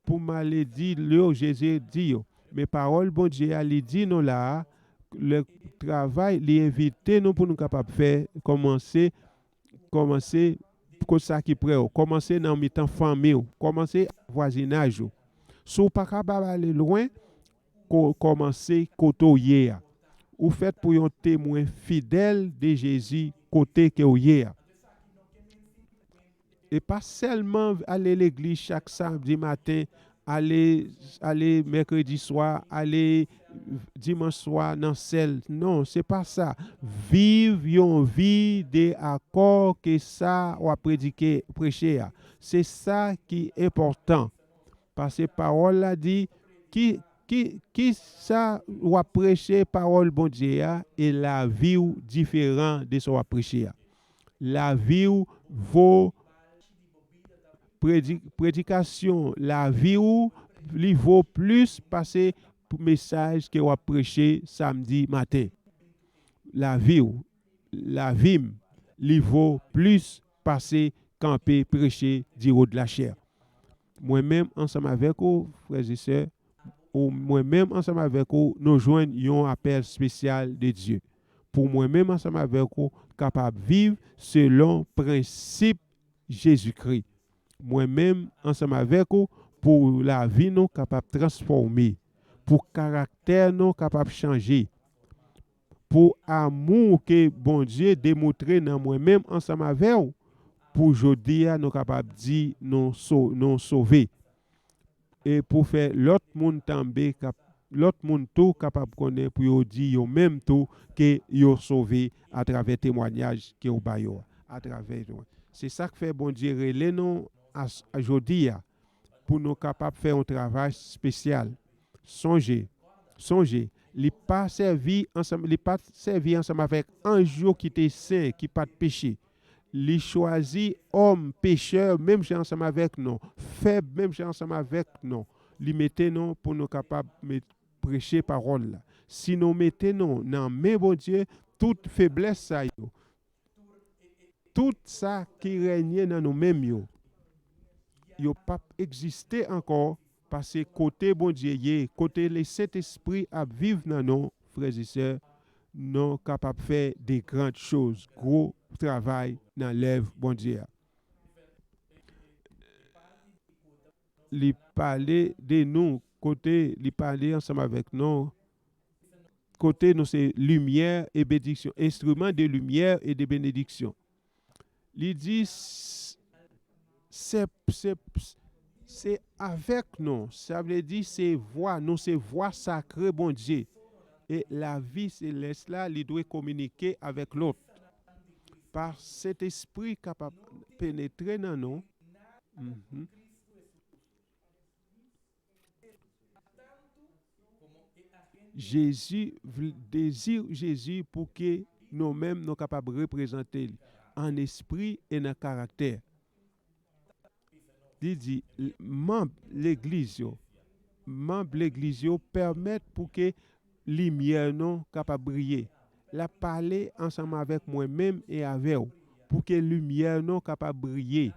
pou m ale di yo, Jezi di yo. Men pawòl Bondye a, li di nou la a, le travay li envite nou pou nou kapab fè, kòmanse, kòmanse kot sa ki pre w, kòmanse nan mitan fanmi w, kòmanse vwazinaj ou. Si w pa kapab ale lwen, ko-, kòmanse kote w ye a. Ou fèt pou yon temwen fidèl de Jezi kote ke w ye a. E pa sèlman ale legliz chak samdi maten, ale, ale mèkredi swa, ale dimanch swa nan sèl. Non, se pa sa. Viv yon vi de akò ke sa w ap predike, preche a. Se sa ki enpòtan. Paske pawòl la di, ki, ki, ki sa w ap preche pawòl Bondye a, e lavi w diferan de sa w ap preche a. Lavi w vo predi- predikasyon lavi w, li vo plis pase pou mesaj ke w ap preche samdi maten. Lavi w, lavi m, li vo plis pase kanpe preche diwo de la chè. Mwen menm ansanm avèk ou, frè e sè, ou mwen menm ansanm avèk ou, nou jwenn yon apèl espesyal de Dye. Pou mwen menm ansanm avèk ou kapab viv selon prensip Jezikri. Mwen menm ansanm avèk ou, pou lavi nou kapab transfòme, pou karaktè nou kapab chanje, pou amou ke Bondye demontre nan mwen menm ansanm avè w, pou jodi a nou kapab di nou so- nou sove. E pou fè lòt moun tanbe, kap- lòt moun tou kapab konnen pou yo di yo menm tou ke yo sove atravè temwanyaj ke w ba yo a, atravè yo. Se sa k fè Bondye rele nou a, a jodi a, pou nou kapab fè yon travay espesyal. Sonje, sonje, li pa sèvi ansanm, li pa sèvi ansanm avèk anj yo ki te sen, ki pa t peche. Li chwazi òm pechè, menm jan ansanm avèk nou, fèb, menm jan ansanm avèk nou. Li mete nou pou nou kapab met- preche pawòl la. Si nou mete nou nan men Bondye, tout feblès sa yo, tout sa ki renye nan nou menm yo, yo p ap egziste ankò, paske kote Bondye ye, kote Lesentespri ap viv nan nou, frè e sè, nou kapab fè de grand choz, gwo travay nan lèv Bondye a. Li pale de nou, kote li pale ansanm avèk nou, kote nou se limyè e benediksyon, enstriman de limyè e de benediksyon. Li di, s- se, se, se avèk nou, sa vle di se vwa, nou se vwa sakre Bondye. E lavi selès la, li dwe kominike avèk lòt. Pa Sentespri kapab penetre nan nou. Mhm. Jezi, vle- dezi Jezi pou ke nou menm nou kapab reprezante li an espri e nan karaktè. Li di, l- manm legliz yo, manm legliz yo pèmèt pou ke limyè nou kapab briye. L ap pale ansanm avèk mwen menm e avè w, pou ke limyè nou kapab briye.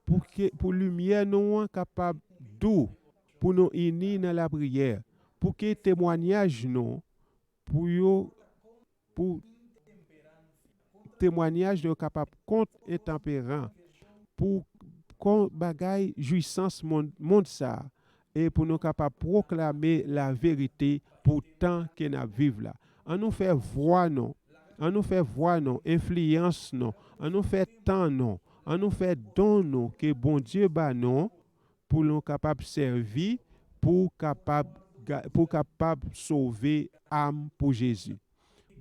Pou ke, pou limyè nou an kapab dou, pou nou ini nan lapriyè, pou ke temwanyaj nou, pou yo, pou temwanyaj nou kapab kont entanperan, pou kon bagay jwisans mond, mond sa a, e pou nou kapab pwoklame laverite pou tan ke n ap viv la. An nou fè vwa nou, an nou fè vwa nou, enfliyans nou, an nou fè tan nou, an nou fè don nou ke Bondye ba nou, pou nou kapab sèvi, pou kapab ga- pou kapab sove am pou Jezi.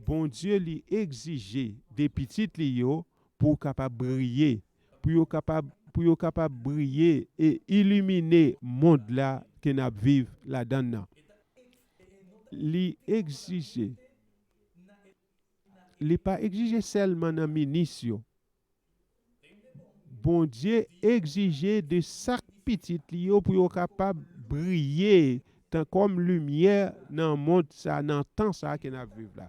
Bondye li egzije de pitit li yo pou kapab briye, pou yo kapab, pou yo kapab briye e ilimine mond la ke n ap viv ladan l nan. Li egzije, li pa egzije sèlman nan minis yo. Bondye egzije de sak pitit li yo pou yo kapab briye tan kòm limyè nan mond sa, nan tan sa ke n ap viv la.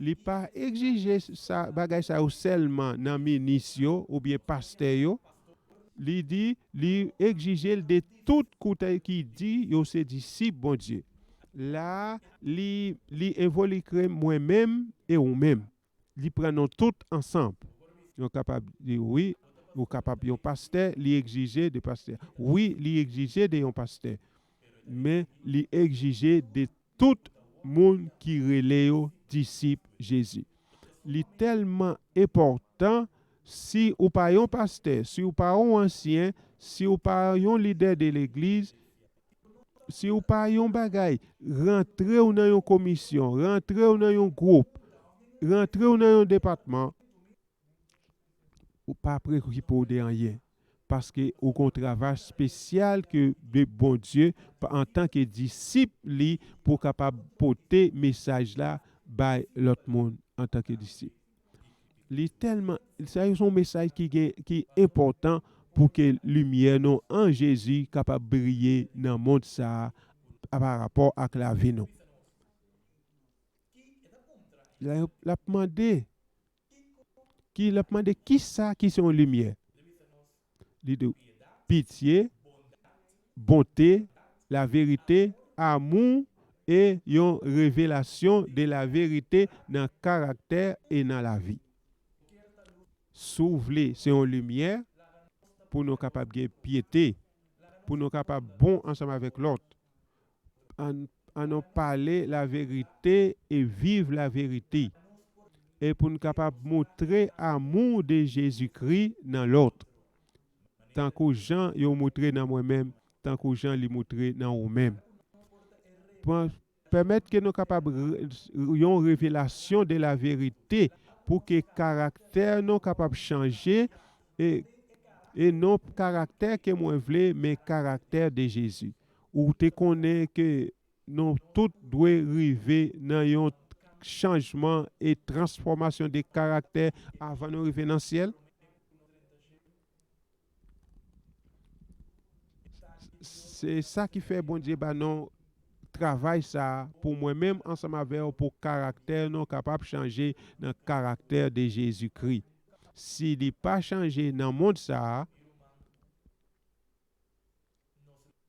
Li pa egzije sa, bagay sa yo sèlman nan minis yo oubyen pastè yo. Li di, li egzije l de tout kote ki di yo se disip Bondye. La, li, li envolikre mwen menm e ou menm. Li pran nou tout ansanm. Yo kapab di wi, ou kapab yon pastè, li egzije de pastè. Wi, li egzije de yon pastè. Men li egzije de tout moun ki rele yo disip Jezi. Li tèlman enpòtan, si ou pa yon pastè, si ou pa yon ansyen, si ou pa yon lidè de legliz, si ou pa yon bagay, rantre w nan yon komisyon, rantre w nan yon gwoup, rantre w nan yon depatman, ou pa preokipe w de anyen. Paske ou gon travay espesyal ke de Bondye, pa- antanke disip li, pou w kapab pote mesaj la bay lòt moun antanke disip. Li tèlman, sa se yon mesaj ki gen, ki enpòtan pou ke limyè nou an Jezi kapab briye nan mond sa a pa rapò ak lavi nou. L ap mande, ki, l ap mande kisa ki se yon limyè. Li di pitye, bonte, laverite, amou, e yon revelasyon de laverite nan karaktè e nan lavi. Si w vle, se yon limyè pou nou kapab gen pyete, pou nou kapab bon ansanm avèk lòt. Ann, ann nou pale laverite e viv laverite. E pou n kapab montre amou de Jezikri nan lòt. Tankou jan yo montre nan mwen menm, tankou jan li montre nan ou menm. Pran, pèmèt ke nou kapab re-, yon revelasyon de laverite pou ke karaktè nou kapab chanje e, e non karaktè ke mwen vle, men karaktè de Jezi. Ou te konnen ke nou tout dwe rive nan yon chanjman e transfòmasyon de karaktè avan nou rive nan syèl? Se sa ki fè Bondye ba nou travay sa a pou mwen menm ansanm avè w, pou karaktè nou kapab chanje nan karaktè de Jezikri. Si li pa chanje nan mond sa a,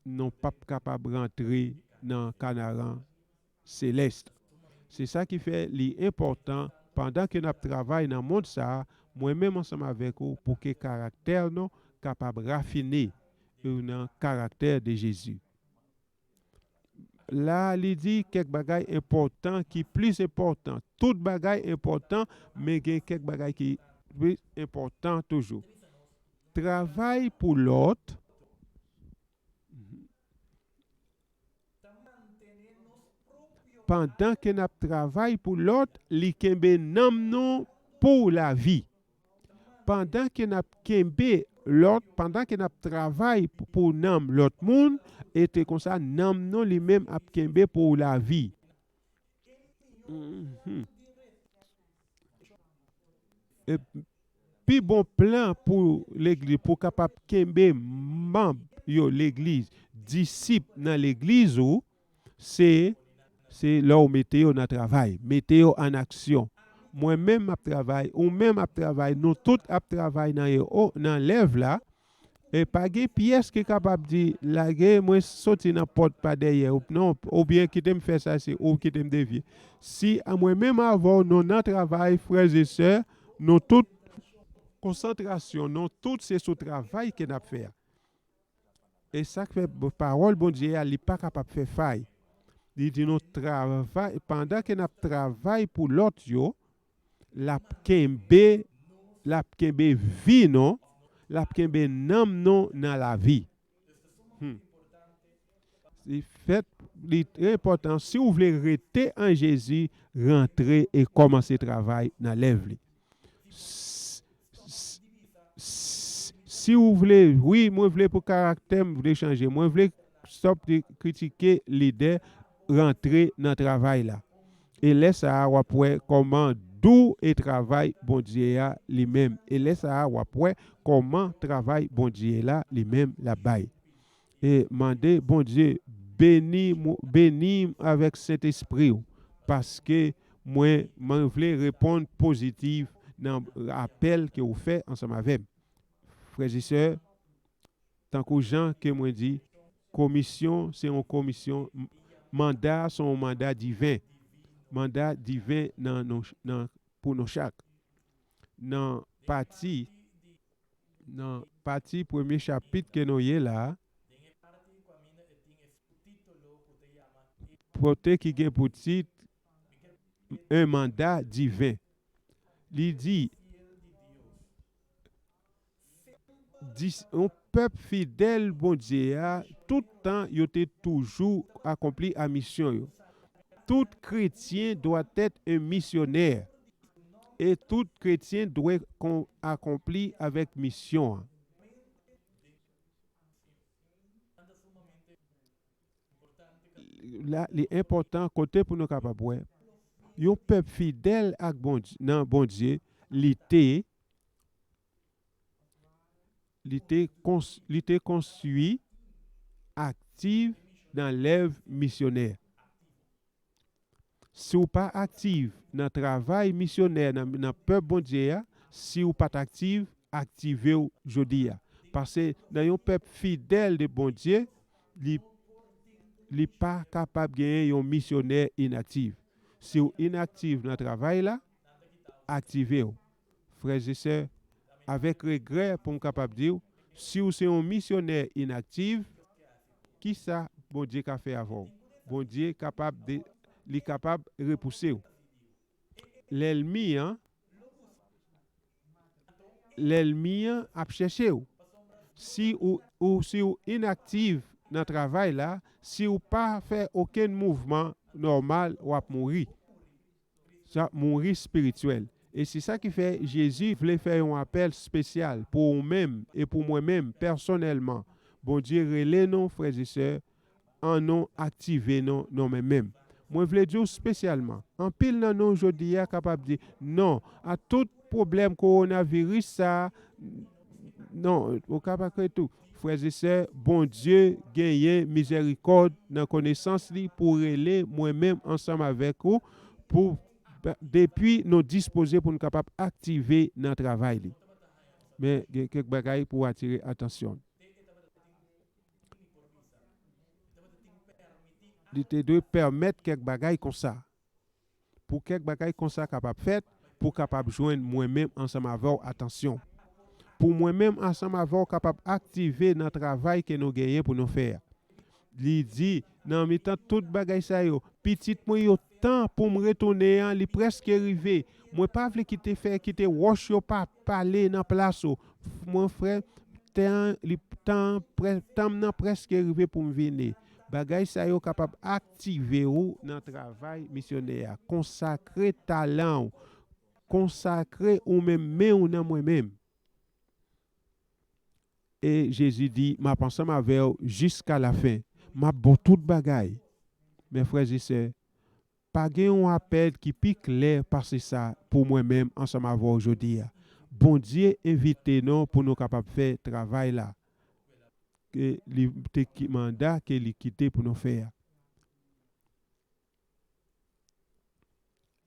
nou p ap kapab rantre nan Kanaran selès. Se sa ki fè li enpòtan, pandan ke n ap travay nan mond sa a, mwen menm ansanm avèk ou, pou ke karaktè nou kapab rafine nan karaktè de Jezi. La, li di kèk bagay enpòtan ki plis enpòtan. Tout bagay enpòtan, men gen kèk bagay ki plis enpòtan toujou. Travay pou lòt. Pandan ke n ap travay pou lòt, li kenbe nanm nou pou lavi. Pandan ke n ap kenbe lòt, pandan ke n ap travay pou, pou nanm lòt moun, e te konsa nanm nou li menm ap kenbe pou lavi. Mhm. E pi bon plan pou legliz, pou kapab kenbe manm yo legliz, disip nan legliz ou, se, se lè w mete yo nan travay, mete yo an aksyon. Mwen menm m ap travay, ou menm ap travay, nou tout ap travay nan yo, nan lèv la. E pa gen pyès ki kapab di, "Lage, mwen soti nan pòt pa dèyè," ou, non, oubyen, "Kite m fè sa, se ou kite m devye." Si a mwen menm avè w, nou nan travay, frè e sè, nou tout konsantrasyon, nou tout se sou travay ke n ap fè a. E sa k fè b-, pawòl Bondye a, li pa kapab fè fay. Li di nou travay, pandan ke n ap travay pou lòt yo, l ap kenbe, l ap kenbe vi nou, l ap kenbe nanm nou nan lavi. Hmm. Li fèt, li trè enpòtan, si w vle rete an Jezi, rantre e kòmanse travay nan lèv li. S-, s-, s-, si w vle, wi, mwen vle pou karaktè m vle chanje, mwen vle stòp de kritike lidè, rantre nan travay la. E lè sa a, w ap wè kòman dou e travay Bondye a li menm. E lè sa a, w ap wè kòman travay Bondye la li menm l ap bay. E mande Bondye beni mwen, beni m avèk Sentespri w, paske mwen, mwen vle reponn pozitif nan apèl ke w fè ansanm avè m. Frè e sè, tankou jan ke mwen di, komisyon se yon komisyon, m-, manda se yon manda diven. Manda diven nan, nan, nan, pou nou chak. Nan pati, nan pati premye chapit ke nou ye la, kote ki gen pou tit, un mandat divin. Li di, dis-, yon pèp fidèl Bondye a, tout tan yo te toujou akonpli a misyon yo. Tout kretyen dwa èt un misyonè. E tout kretyen dwe kon-, akonpli avèk misyon an. La, li enpòtan kote pou nou kapab wè. Yon pèp fidèl ak Bondye, nan Bondye, li te, li te kons-, li te konstwi aktif nan lèv misyonè. Si w pa aktif nan travay misyonè nan, nan pèp Bondye a, si w pa t aktif, aktive w jodi a. Paske nan yon pèp fidèl de Bondye, li, li pa kapab genyen yon misyonè inaktif. Si w inaktif nan travay la, aktive w. Frè e sè, avèk regrè pou m kapab di w, si w se yon misyonè inaktif, kisa Bondye ka fè avè w? Bondye kapab de, li kapab repouse w. Lènmi an, lènmi an ap chèche w. Si ou, ou, si w inaktif nan travay la, si w pa fè okenn mouvman nòmal, w ap mouri. Sa, mouri espirityèl. E se sa ki fè Jezi vle fè yon apèl espesyal pou ou menm e pou mwen menm, pèsonèlman. Bondye rele nou, frè e sè, annou aktive nou, nou menm menm. Mwen vle di w espesyalman, anpil nan nou jodi a kapab di, non, a tout pwoblèm kowonaviris sa, non, ou kapab kwè tou. Frè e sè, Bondye genyen mizèrikòd nan konesans li pou rele mwen menm ansanm avèk ou, pou, depi nou dispoze pou n kapab aktive nan travay li. Men, gen kèk bagay pou atire atansyon. Li te dwe pèmèt kèk bagay konsa. Pou kèk bagay konsa kapab fèt, pou kapab jwenn mwen menm ansanm avè w atansyon. Pou mwen menm ansanm avè w kapab aktive nan travay ke nou genyen pou nou fè a. Li di, nan mitan tout bagay sa yo, pitit mwen yo, tan pou m retounen an, li prèske rive. Mwen pa vle kite fè, kite wòch yo pa pale nan plas ou. Mwen frè, tan, li, tan, prè, tan m nan prèske rive pou m vini. Bagay sa yo kapab aktive ou nan travay misyonè a. Konsakre talan ou. Konsakre ou menm men ou nan mwen menm. E Jezi di, "M ap ansanm avè w jiska lafen. M ap ba w tout bagay." Men frè e sè, pa gen yon apèl ki pi klè pase sa pou mwen menm ansanm avè w jodi a. Bondye envite nou pou nou kapab fè travay la ke li te ki-, manda ke li kite pou nou fè a.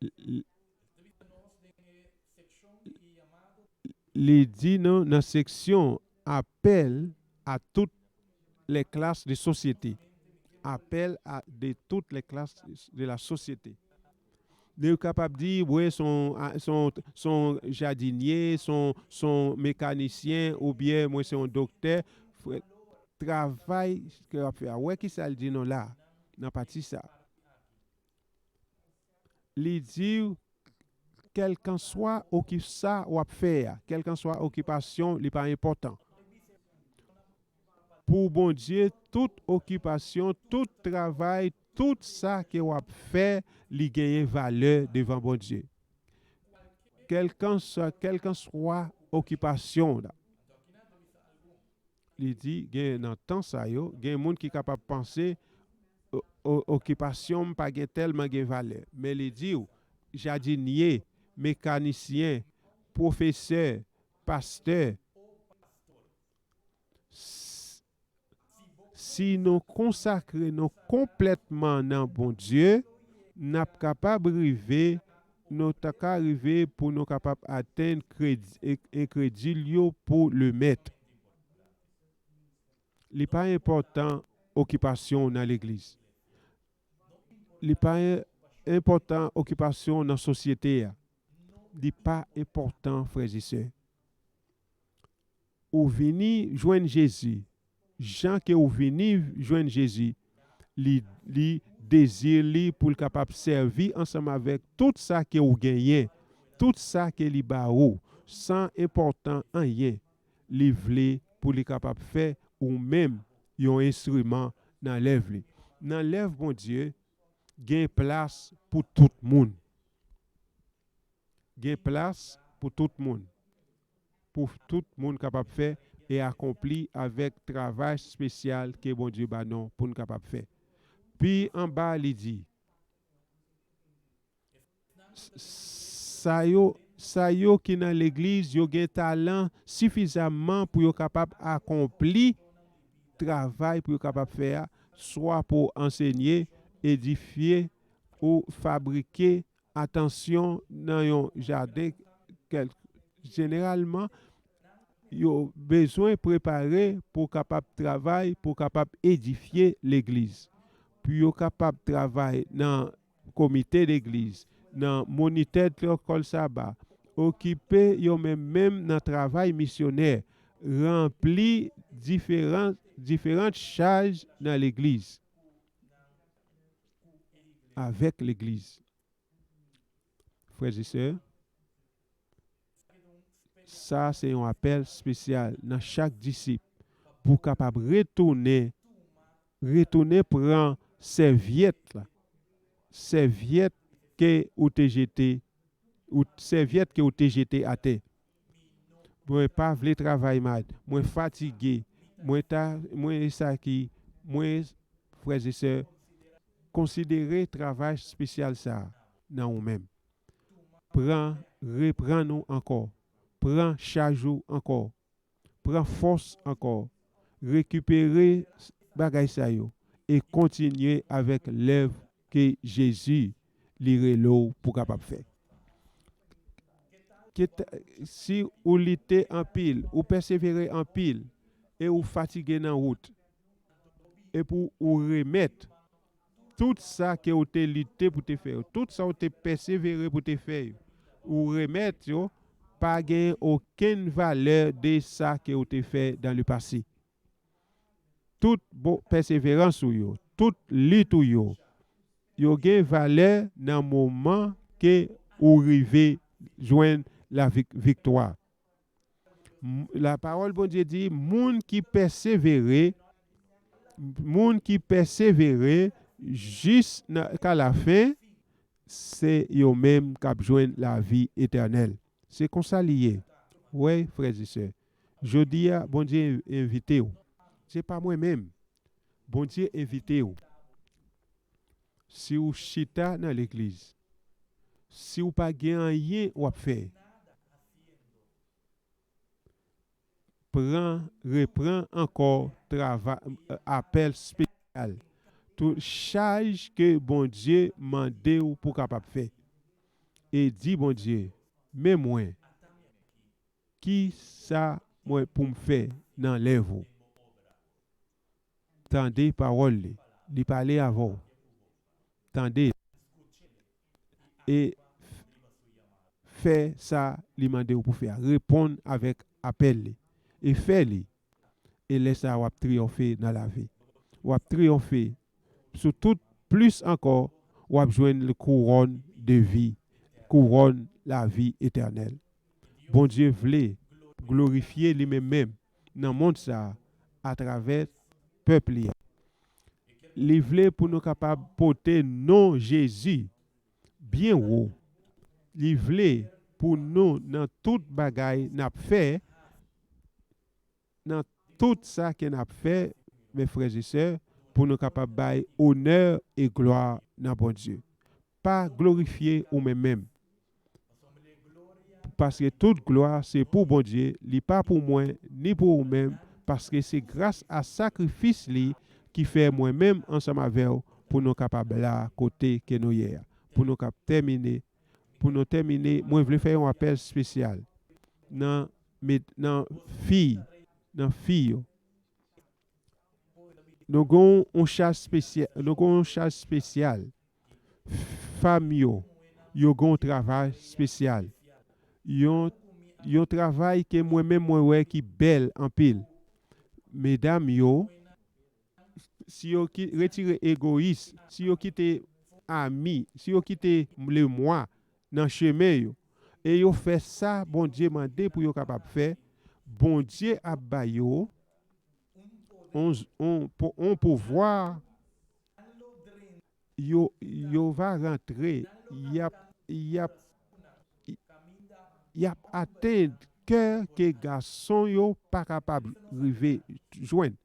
L-, l-, li di nou nan seksyon apèl à toutes les classes de société. Appel à de toutes les classes de la société. Li kapab di, wi, se yon, a, se yon, se yon jadinye, se yon, se yon mekanisyen, oubyen mwen se yon doktè. Frè, travay ke w ap fè a. Wè kisa l di nou la, nan pati sa. Li di w, kèlkanswa oki-, sa w ap fè a, kèlkanswa okipasyon, li pa enpòtan. Pou Bondye, tout okipasyon, tout travay, tout sa ke w ap fè, li genyen valè devan Bondye. Kèlkanswa, kèlkanswa okipasyon w la. Li di, gen nan tan sa yo, gen moun ki kapab panse, "O-, o-, okipasyon m pa gen tèlman gen valè." Men li di w, jadinye, mekanisyen, pwofesè, pastè, s-, si nou konsakre nou konplètman nan Bondye, n ap kapab rive, nou ta ka rive pou nou kapab atenn kredi-, e-, enkredil yo pou Lemèt. Li pa enpòtan okipasyon w nan legliz. Li pa en-, enpòtan okipasyon w nan sosyete a. Li pa enpòtan, frè e sè. Ou vini jwenn Jezi. Jan ke ou vini jwenn Jezi, li, li dezi li pou l kapab sèvi ansanm avèk tout sa ke ou genyen, tout sa ke li ba ou, san enpòtan anyen. Li vle pou li kapab fè ou menm yon enstriman nan lèv li. Nan lèv Bondye, gen plas pou tout moun. Gen plas pou tout moun. Pou tout moun kapab fè e akonpli avèk travay espesyal ke Bondye ba nou pou n kapab fè. Pi anba, li di, s-, sa yo, sa yo ki nan legliz, yo gen talan sifizamman pou yo kapab akonpli travay pou yo kapab fè a, swa pou ansenye, edifye ou fabrike atansyon nan yon jaden kèl-, jeneralman, yo bezwen prepare pou kapab travay, pou kapab edifye legliz. Pou yo kapab travay nan komite legliz, nan monitè lekòl saba, okipe yo menm menm nan travay misyonè, ranpli diferan, diferan chaj nan legliz, avèk legliz. Frè e sè, sa se yon apèl espesyal nan chak disip pou kapab retounen, retounen pran sèvyèt la, sèvyèt ke ou te jete, ou sèvyèt ke ou te jete atè. Mwen pa vle travay, mad. Mwen fatige. Mwen ta, mwen e sa ki, mwen, frè e sè, konsidere travay espesyal sa a nan ou menm. Pran, reprann ou ankò. Pran chaj ou ankò. Pran fòs ankò. Rekipere bagay sa yo e kontinye avèk lèv ke Jezi li rele w pou kapab fè. Kit, si ou lite anpil, ou pèsevere anpil, e ou fatige nan wout, epi ou remèt tout sa ke ou te lite pou te fè yo, tout sa ou te pèsevere pou te fè yo, ou remèt yo, pa gen okenn valè de sa ke ou te fè dans le passé. Tout bon pèseverans ou yo, tout lit ou yo, yo gen valè nan moman ke ou rive jwenn la vik-, viktwa. M-, la pawòl Bondye di, moun ki pèsevere, moun ki pèsevere jis nan, ka lafen, se yo menm k ap jwenn lavi etènèl. Se konsa li ye. Wi, frè e sè. Jodi a, Bondye envite w. Se pa mwen menm. Bondye envite w. Si w chita nan legliz, si w pa gen anyen w ap fè, pran, repran ankò trava-, apèl espesyal. Tout chaj ke Bondye mande w pou kapab fè. E di Bondye, men mwen, ki sa mwen pou m fè nan lèv ou? Tande pawòl li. Li pale avè w. Tande. E f-, fè sa li mande w pou fè a. Reponn avèk apèl li. E fè li. E lè sa a, w ap triyonfe nan lavi. W ap triyonfe sou tout, plis ankò, w ap jwenn kouwòn de vi, kouwòn lavi etènèl. Bondye vle glorifye li menm menm nan mond sa a atravè pèp li a. Li vle pou nou kapab pote non Jezi byen wo. Li vle pou nou, nan tout bagay n ap fè, nan tout sa ke n ap fè, men frè e sè, pou nou kapab bay onè e glwa nan Bondye. Pa glorifye ou menm menm. Paske tout glwa se pou Bondye, li pa pou mwen, ni pou ou menm, paske se gras a sakrifis li ki fè mwen menm ansanm avè w pou nou kapab la kote ke nou ye a. Pou nou kap tèmine, pou nou tèmine, mwen vle fè yon apèl espesyal nan, met, nan fi, nan fi yo. Nou gen yon chaj espesyal, nou gen yon chaj espesyal. Fanm yo, yo gen yon travay espesyal. Yon, yon travay ke mwen menm mwen wè ki bèl anpil. Medam yo, si yo ki, retire egoyis, si yo kite ami, si yo kite lemwa nan chemen yo, e yo fè sa Bondye mande pou yo kapab fè, Bondye ap ba yo on, on, on pouvwa, yo, yo va rantre, y ap, y ap, y ap atenn kè ke gason yo pa kapab rive jwenn.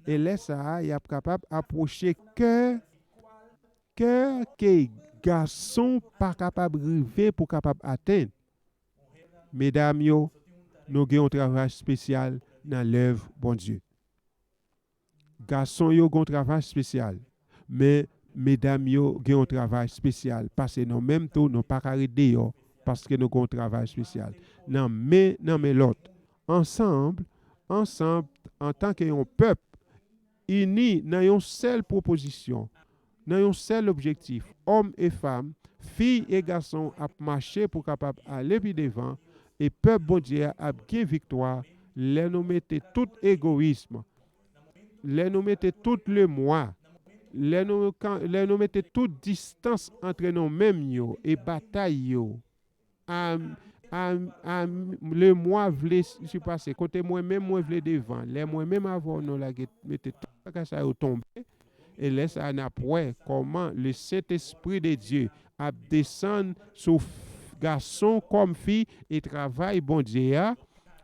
E lè sa a, y ap kapab apwoche kè, kè ke gason pa kapab rive pou kapab atenn. Medam yo, nou gen yon travay espesyal nan lèv Bondye. Gason yo gen yon travay espesyal, men medam yo gen yon travay espesyal. Pase nou menm tou, nou pa ka ret deyò, paske nou gen yon travay espesyal. Nan men, nan men lòt, ansanm, ansanm, antanke yon pèp, ini nan yon sèl pwopozisyon, nan yon sèl objektif, òm e fanm, fi e gason ap mache pou kapab ale pi devan, e pèp Bondye a ap gen viktwa lè nou mete tout egoyism, lè nou mete tout lemwa, lè nou, kan- lè nou mete tout distans antre nou menm yo e batay yo. A, a, a, lemwa vle sipase, kote mwen menm mwen vle devan, lè mwen menm avè w nou lage mete tout bagay sa yo tonbe, e lè sa a n ap wè kòman le Sentespri de Dye ap desann sou f- gason kòm fi, e travay Bondye a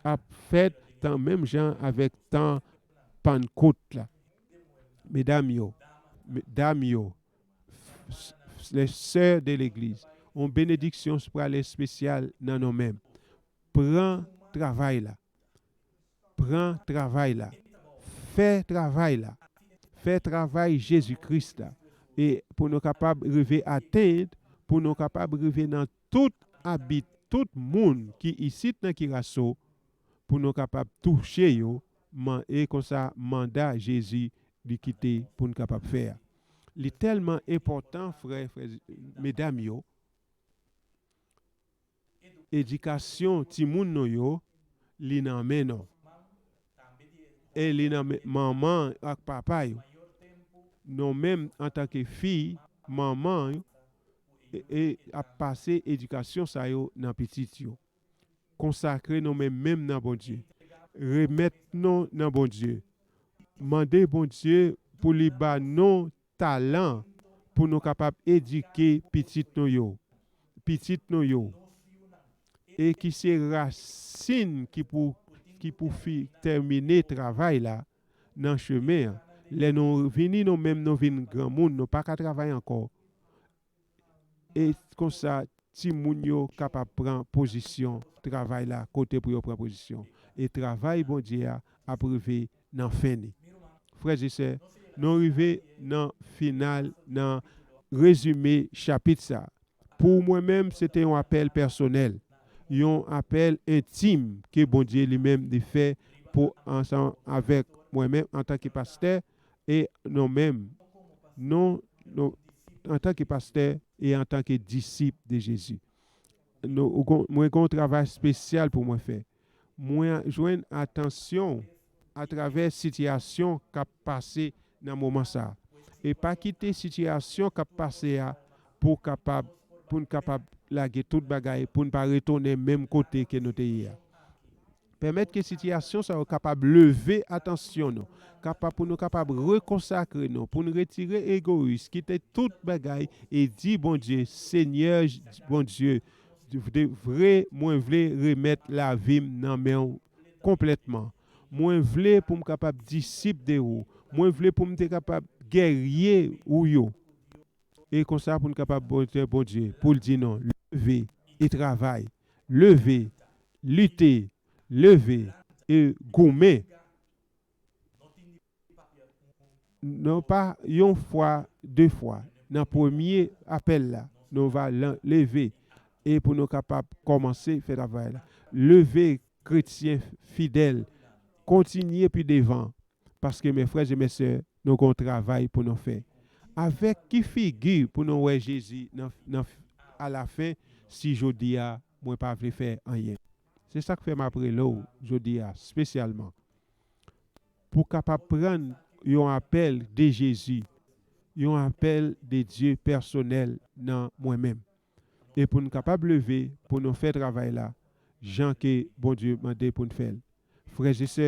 ap fèt tan menm jan avèk tan Pannkout la. Medam yo, medam yo, f- f- les sœurs de l'église, yon benediksyon prale espesyal nan nou menm. Pran travay la. Pran travay la. Fè travay la. Fè travay Jezi Kris la. E pou nou kapab rive atenn, pou nou kapab rive nan tout abit, tout moun ki isit nan Kiraso, pou nou kapab touche yo, man- e konsa manda Jezi li kite pou n kapab fè a. Li tèlman enpòtan, frè, frè, medam yo, edikasyon timoun nou yo, li nan men nou. E li nan men manman ak papa yo. Nou menm, antanke fi, manman yo, e, e ap pase edikasyon sa yo nan pitit yo. Konsakre nou menm menm nan Bondye. Remèt nou nan Bondye. Mande Bondye pou li ba nou talan pou nou kapab edike pitit nou yo. Pitit nou yo. E ki se rasin ki pou, ki pou fi tèmine travay la nan chemen an. Lè nou vini nou menm nou vin granmoun, nou pa ka travay ankò. E konsa, timoun yo kapab pran pozisyon travay la, kote pou yo pran pozisyon. E travay Bondye a ap rive nan fen li. Frè e sè, nou rive nan final, nan rezime chapit sa. Pou mwen menm, se te yon apèl pèsonèl, yon apèl entim ke Bondye li menm li fè pou ansanm avèk mwen menm antanke pastè e nou menm, nou, nou, antanke pastè e antanke disip de Jezi. Nou, ou gon- mwen gen yon travay espesyal pou mwen fè. Mwen jwenn atansyon atravè sitiyasyon k ap pase nan moman sa a. E pa kite sitiyasyon k ap pase a pou kapab, pou n kapab lage tout bagay, pou n pa retounen menm kote ke nou te ye a. Pèmèt ke sitiyasyon sa yo kapab leve atansyon nou, kapab pou nou kapab rekonsakre nou, pou n retire egoyis, kite tout bagay e di Bondye, Senyè J- Bondye, de vre, mwen vle remèt lavi m nan men w konplètman. Mwen vle pou m kapab disip de ou. Mwen vle pou m te kapab gèrye ou yo. E konsa pou n kapab montre Bondye, pou l di nou, leve e travay, leve, lite, leve e goumen. Non pa yon fwa, de fwa. Nan premye apèl la, nou va lan- leve e pou nou kapab kòmanse fè travay la. Leve, kretyen fidèl, kontinye pi devan, paske, mes frères et mes sœurs, nou gen yon travay pou nou fè. Avèk ki figi pou nou wè Jezi nan, nan, alafen, si jodi a mwen pa vle fè anyen? Se sa k fè m ap rele w jodi a, espesyalman, pou w kapab pran yon apèl de Jezi, yon apèl de Dye pèsonèl nan mwen menm. E pou n kapab leve, pou nou fè travay la, jan ke Bondye mande pou n fè l. Frè e sè,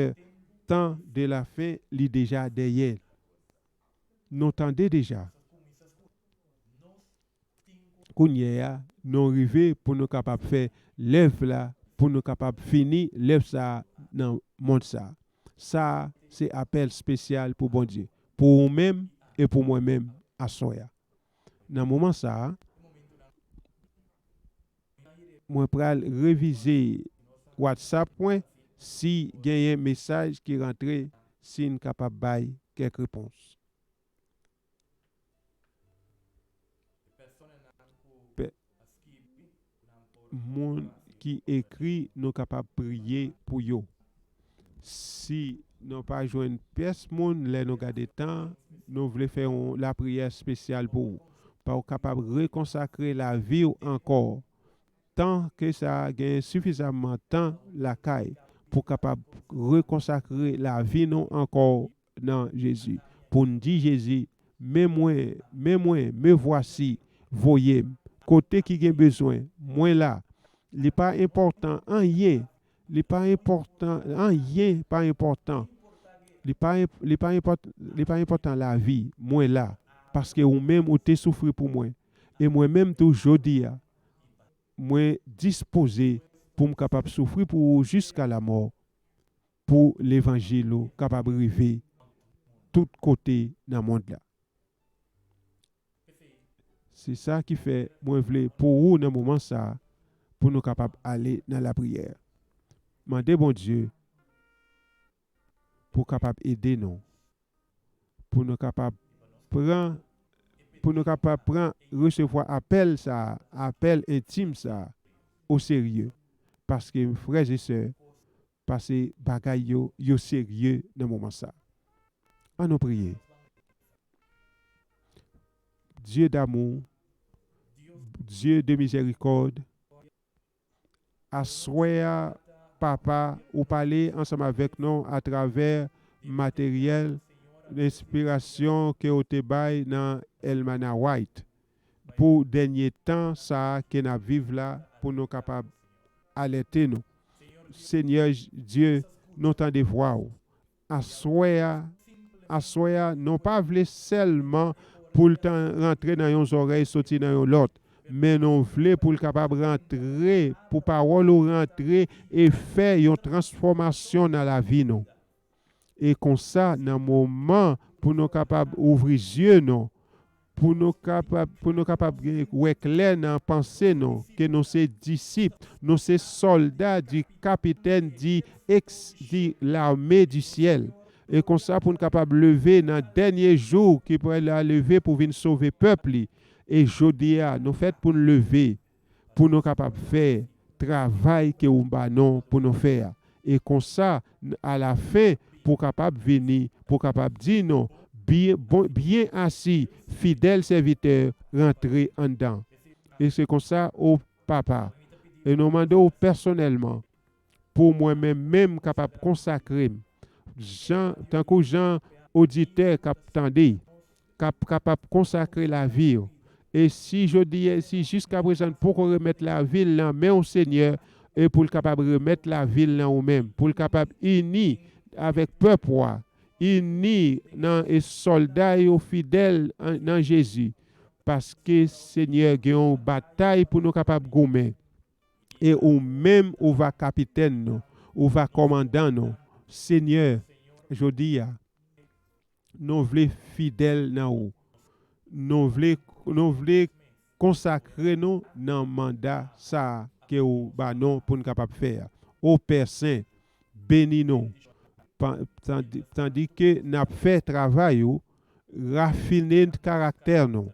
tan de lafen, li deja dèyè. Nou tande deja. Kounye a, nou rive pou nou kapab fè lèv la, pou nou kapab fini lèv sa a nan mond sa a. Sa a, se apèl espesyal pou Bondye, pou ou menm e pou mwen menm aswè a. Nan moman sa a, mwen pral revize WhatsApp mwen si genyen mesaj ki rantre, si n kapab bay kèk repons. Pe- Moun ki ekri, nou kapab priye pou yo. Si nou pa jwenn pyès moun, lè nou gade tan, nou vle fè yon lapriyè espesyal pou ou. Pa w kapab rekonsakre lavi w ankò. Tan ke sa, gen sifizamman tan lakay pou kapab rekonsakre lavi nou ankò nan Jezi. Pou n di Jezi, men mwen, men mwen, me vwasi, voye m. Kote ki gen bezwen, mwen la. Li pa enpòtan anyen. Li pa enpòtan, anyen pa enpòtan. Li pa, enp- li pa enpòt- li pa enpòtan lavi, mwen la. Paske ou menm ou te soufri pou mwen. E mwen menm tou jodi a, mwen dispoze pou m kapab soufri pou ou jiska lamò, pou levanjil ou kapab rive tout kote nan mond la. Se sa ki fè mwen vle pou ou nan moman sa a, pou nou kapab ale nan lapriyè. Mande Bondye pou kapab ede nou, pou nou kapab pran, pou nou kapab pran, resevwa apèl sa a, apèl entim sa a, o serye. Paske, frè e sè, pase bagay yo, yo serye nan moman sa. An nou priye. Dye damou, Dye de mizèrikòd, aswè a, Papa, ou pale ansanm avèk nou atravè materyèl, enspirasyon ke ou te bay nan Elmana White pou dènye tan sa a ke n ap viv la, pou nou kapab alète nou. Senyè Dye, nou tande vwa w. Aswè a, aswè a, nou pa vle sèlman pou l ta rantre nan yon zòrèy, soti nan yon lòt, men nou vle pou l kapab rantre, pou pawòl ou rantre e fè yon transfòmasyon nan lavi nou. E konsa, nan moman pou nou kapab ouvri zye nou, pou nou kapab, pou nou kapab gen, wè klè nan panse nou, ke nou se disip, nou se sòlda di kapitèn di ex, di lame di syèl. E konsa, pou nou kapab leve nan dènye jou ki pral leve pou vin sove pèp li. E jodi a, nou fèt pou n leve, pou nou kapab fè travay ke ou ba nou pou nou fè a. E konsa, alafen, pou kapab vini, pou kapab di nou, byen, bon, byen asi, fidèl sèvitè, rantre anndan. E se konsa, o Papa, e nou mande w pèsonèlman, pou mwen menm, menm kapab konsakre m, jan, tankou jan oditè k ap tande, k ap kapab konsakre lavi yo. E si jodi a, si jiskaprezan n poko remèt lavi l nan men w, Senyè, e pou l kapab remèt lavi l nan ou menm, pou l kapab ini avèk pèp ou a, ini nan, e sòlda yo fidèl an, nan Jezi, paske, Senyè, gen yon batay pou nou kapab goumen. E ou menm, ou va kapitèn nou, ou va kòmandan nou. Senyè, jodi a, nou vle fidèl nan ou. Nou vle, nou vle konsakre nou nan manda sa a ke ou ba nou pou n kapab fè a. O Pè Sen, beni nou. Pa, tandi, tandi ke n ap fè travay ou, rafine karaktè nou.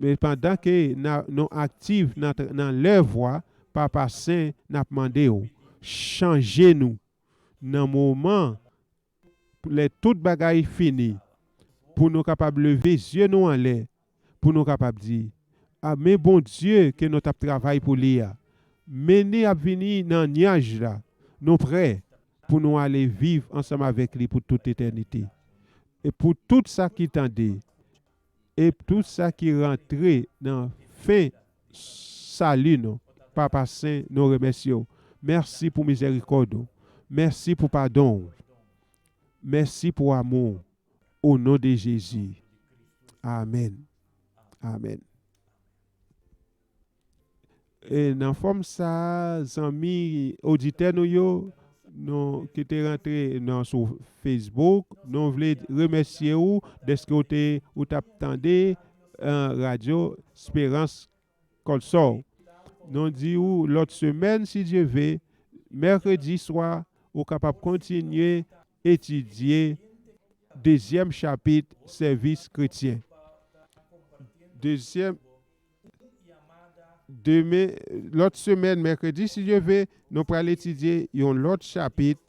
Men pandan ke n a, nou aktif nan, nan lèv ou a, Papa Sen, n ap mande w, chanje nou nan moman, lè tout bagay fini, pou nou kapab leve zye nou anlè, pou nou kapab di, a, men Bondye ke nou t ap travay pou li a, men li ap vini nan nyaj la, nou prè pou nou ale viv ansanm avèk li pou tout etènite. E pou tout sa ki tande, e tout sa ki rantre nan fen sali nou, Papa Sen, nou remèsye w. Mèsi pou mizèrikòd ou. Mèsi pou padon w. Mèsi pou amou w. O non de Jezi. Amèn. Amèn. E nan fòm sa a, zanmi oditè nou yo, nou ki te rantre nan, sou Facebook, nou vle remèsye ou dèske ou te, ou t ap tande, eh, Radyo Esperans Kòlsò. Nou di ou lòt semèn, si Dye ve, mèkredi swa, ou kapab kontinye etidye dezyèm chapit sèvis kretyen. Dezyèm, demen, lòt semèn, mèkredi, si Dye ve, nou pral etidye yon lòt chapit.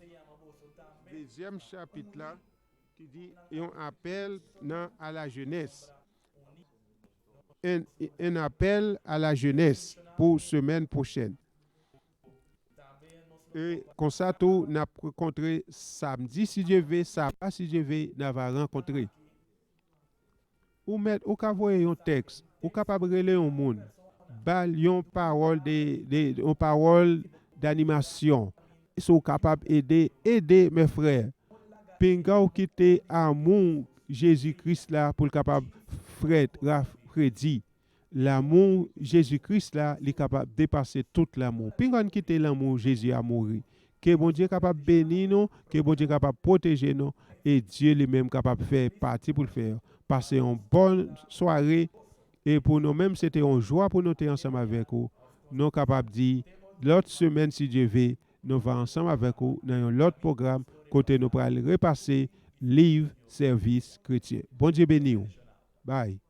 Dezyèm chapit la, ki di yon apèl nan a la jenès. Un, un appel à la jeunesse pou semèn pwochèn. E konsa tou, n ap rankontre samdi, si Dye ve, saba, si Dye ve, n a va rankontre. Ou mèt, ou ka voye yon tèks, ou kapab rele yon moun, ba l yon pawòl de, de, yon pawòl danimasyon. Si w kapab ede, ede, mè frè. Pinga w kite amou Jezi Kris la pou l kapab frèt, rafredi. Lanmou Jezi Kris la, li kapab depase tout lanmou. Pinga n kite lanmou Jezi a mouri. Ke Bondye kapab beni nou, ke Bondye kapab pwoteje nou, e Dye li menm kapab fè pati pou l fè. Pase yon bòn sware, e pou nou menm, se te yon jwa pou nou te ansanm avèk ou. Nou kapab di, lòt semèn, si Dye ve, nou va ansanm avèk ou nan yon lòt pwogram kote nou pral repase liv sèvis kretyen. Bondye beni w. Bye.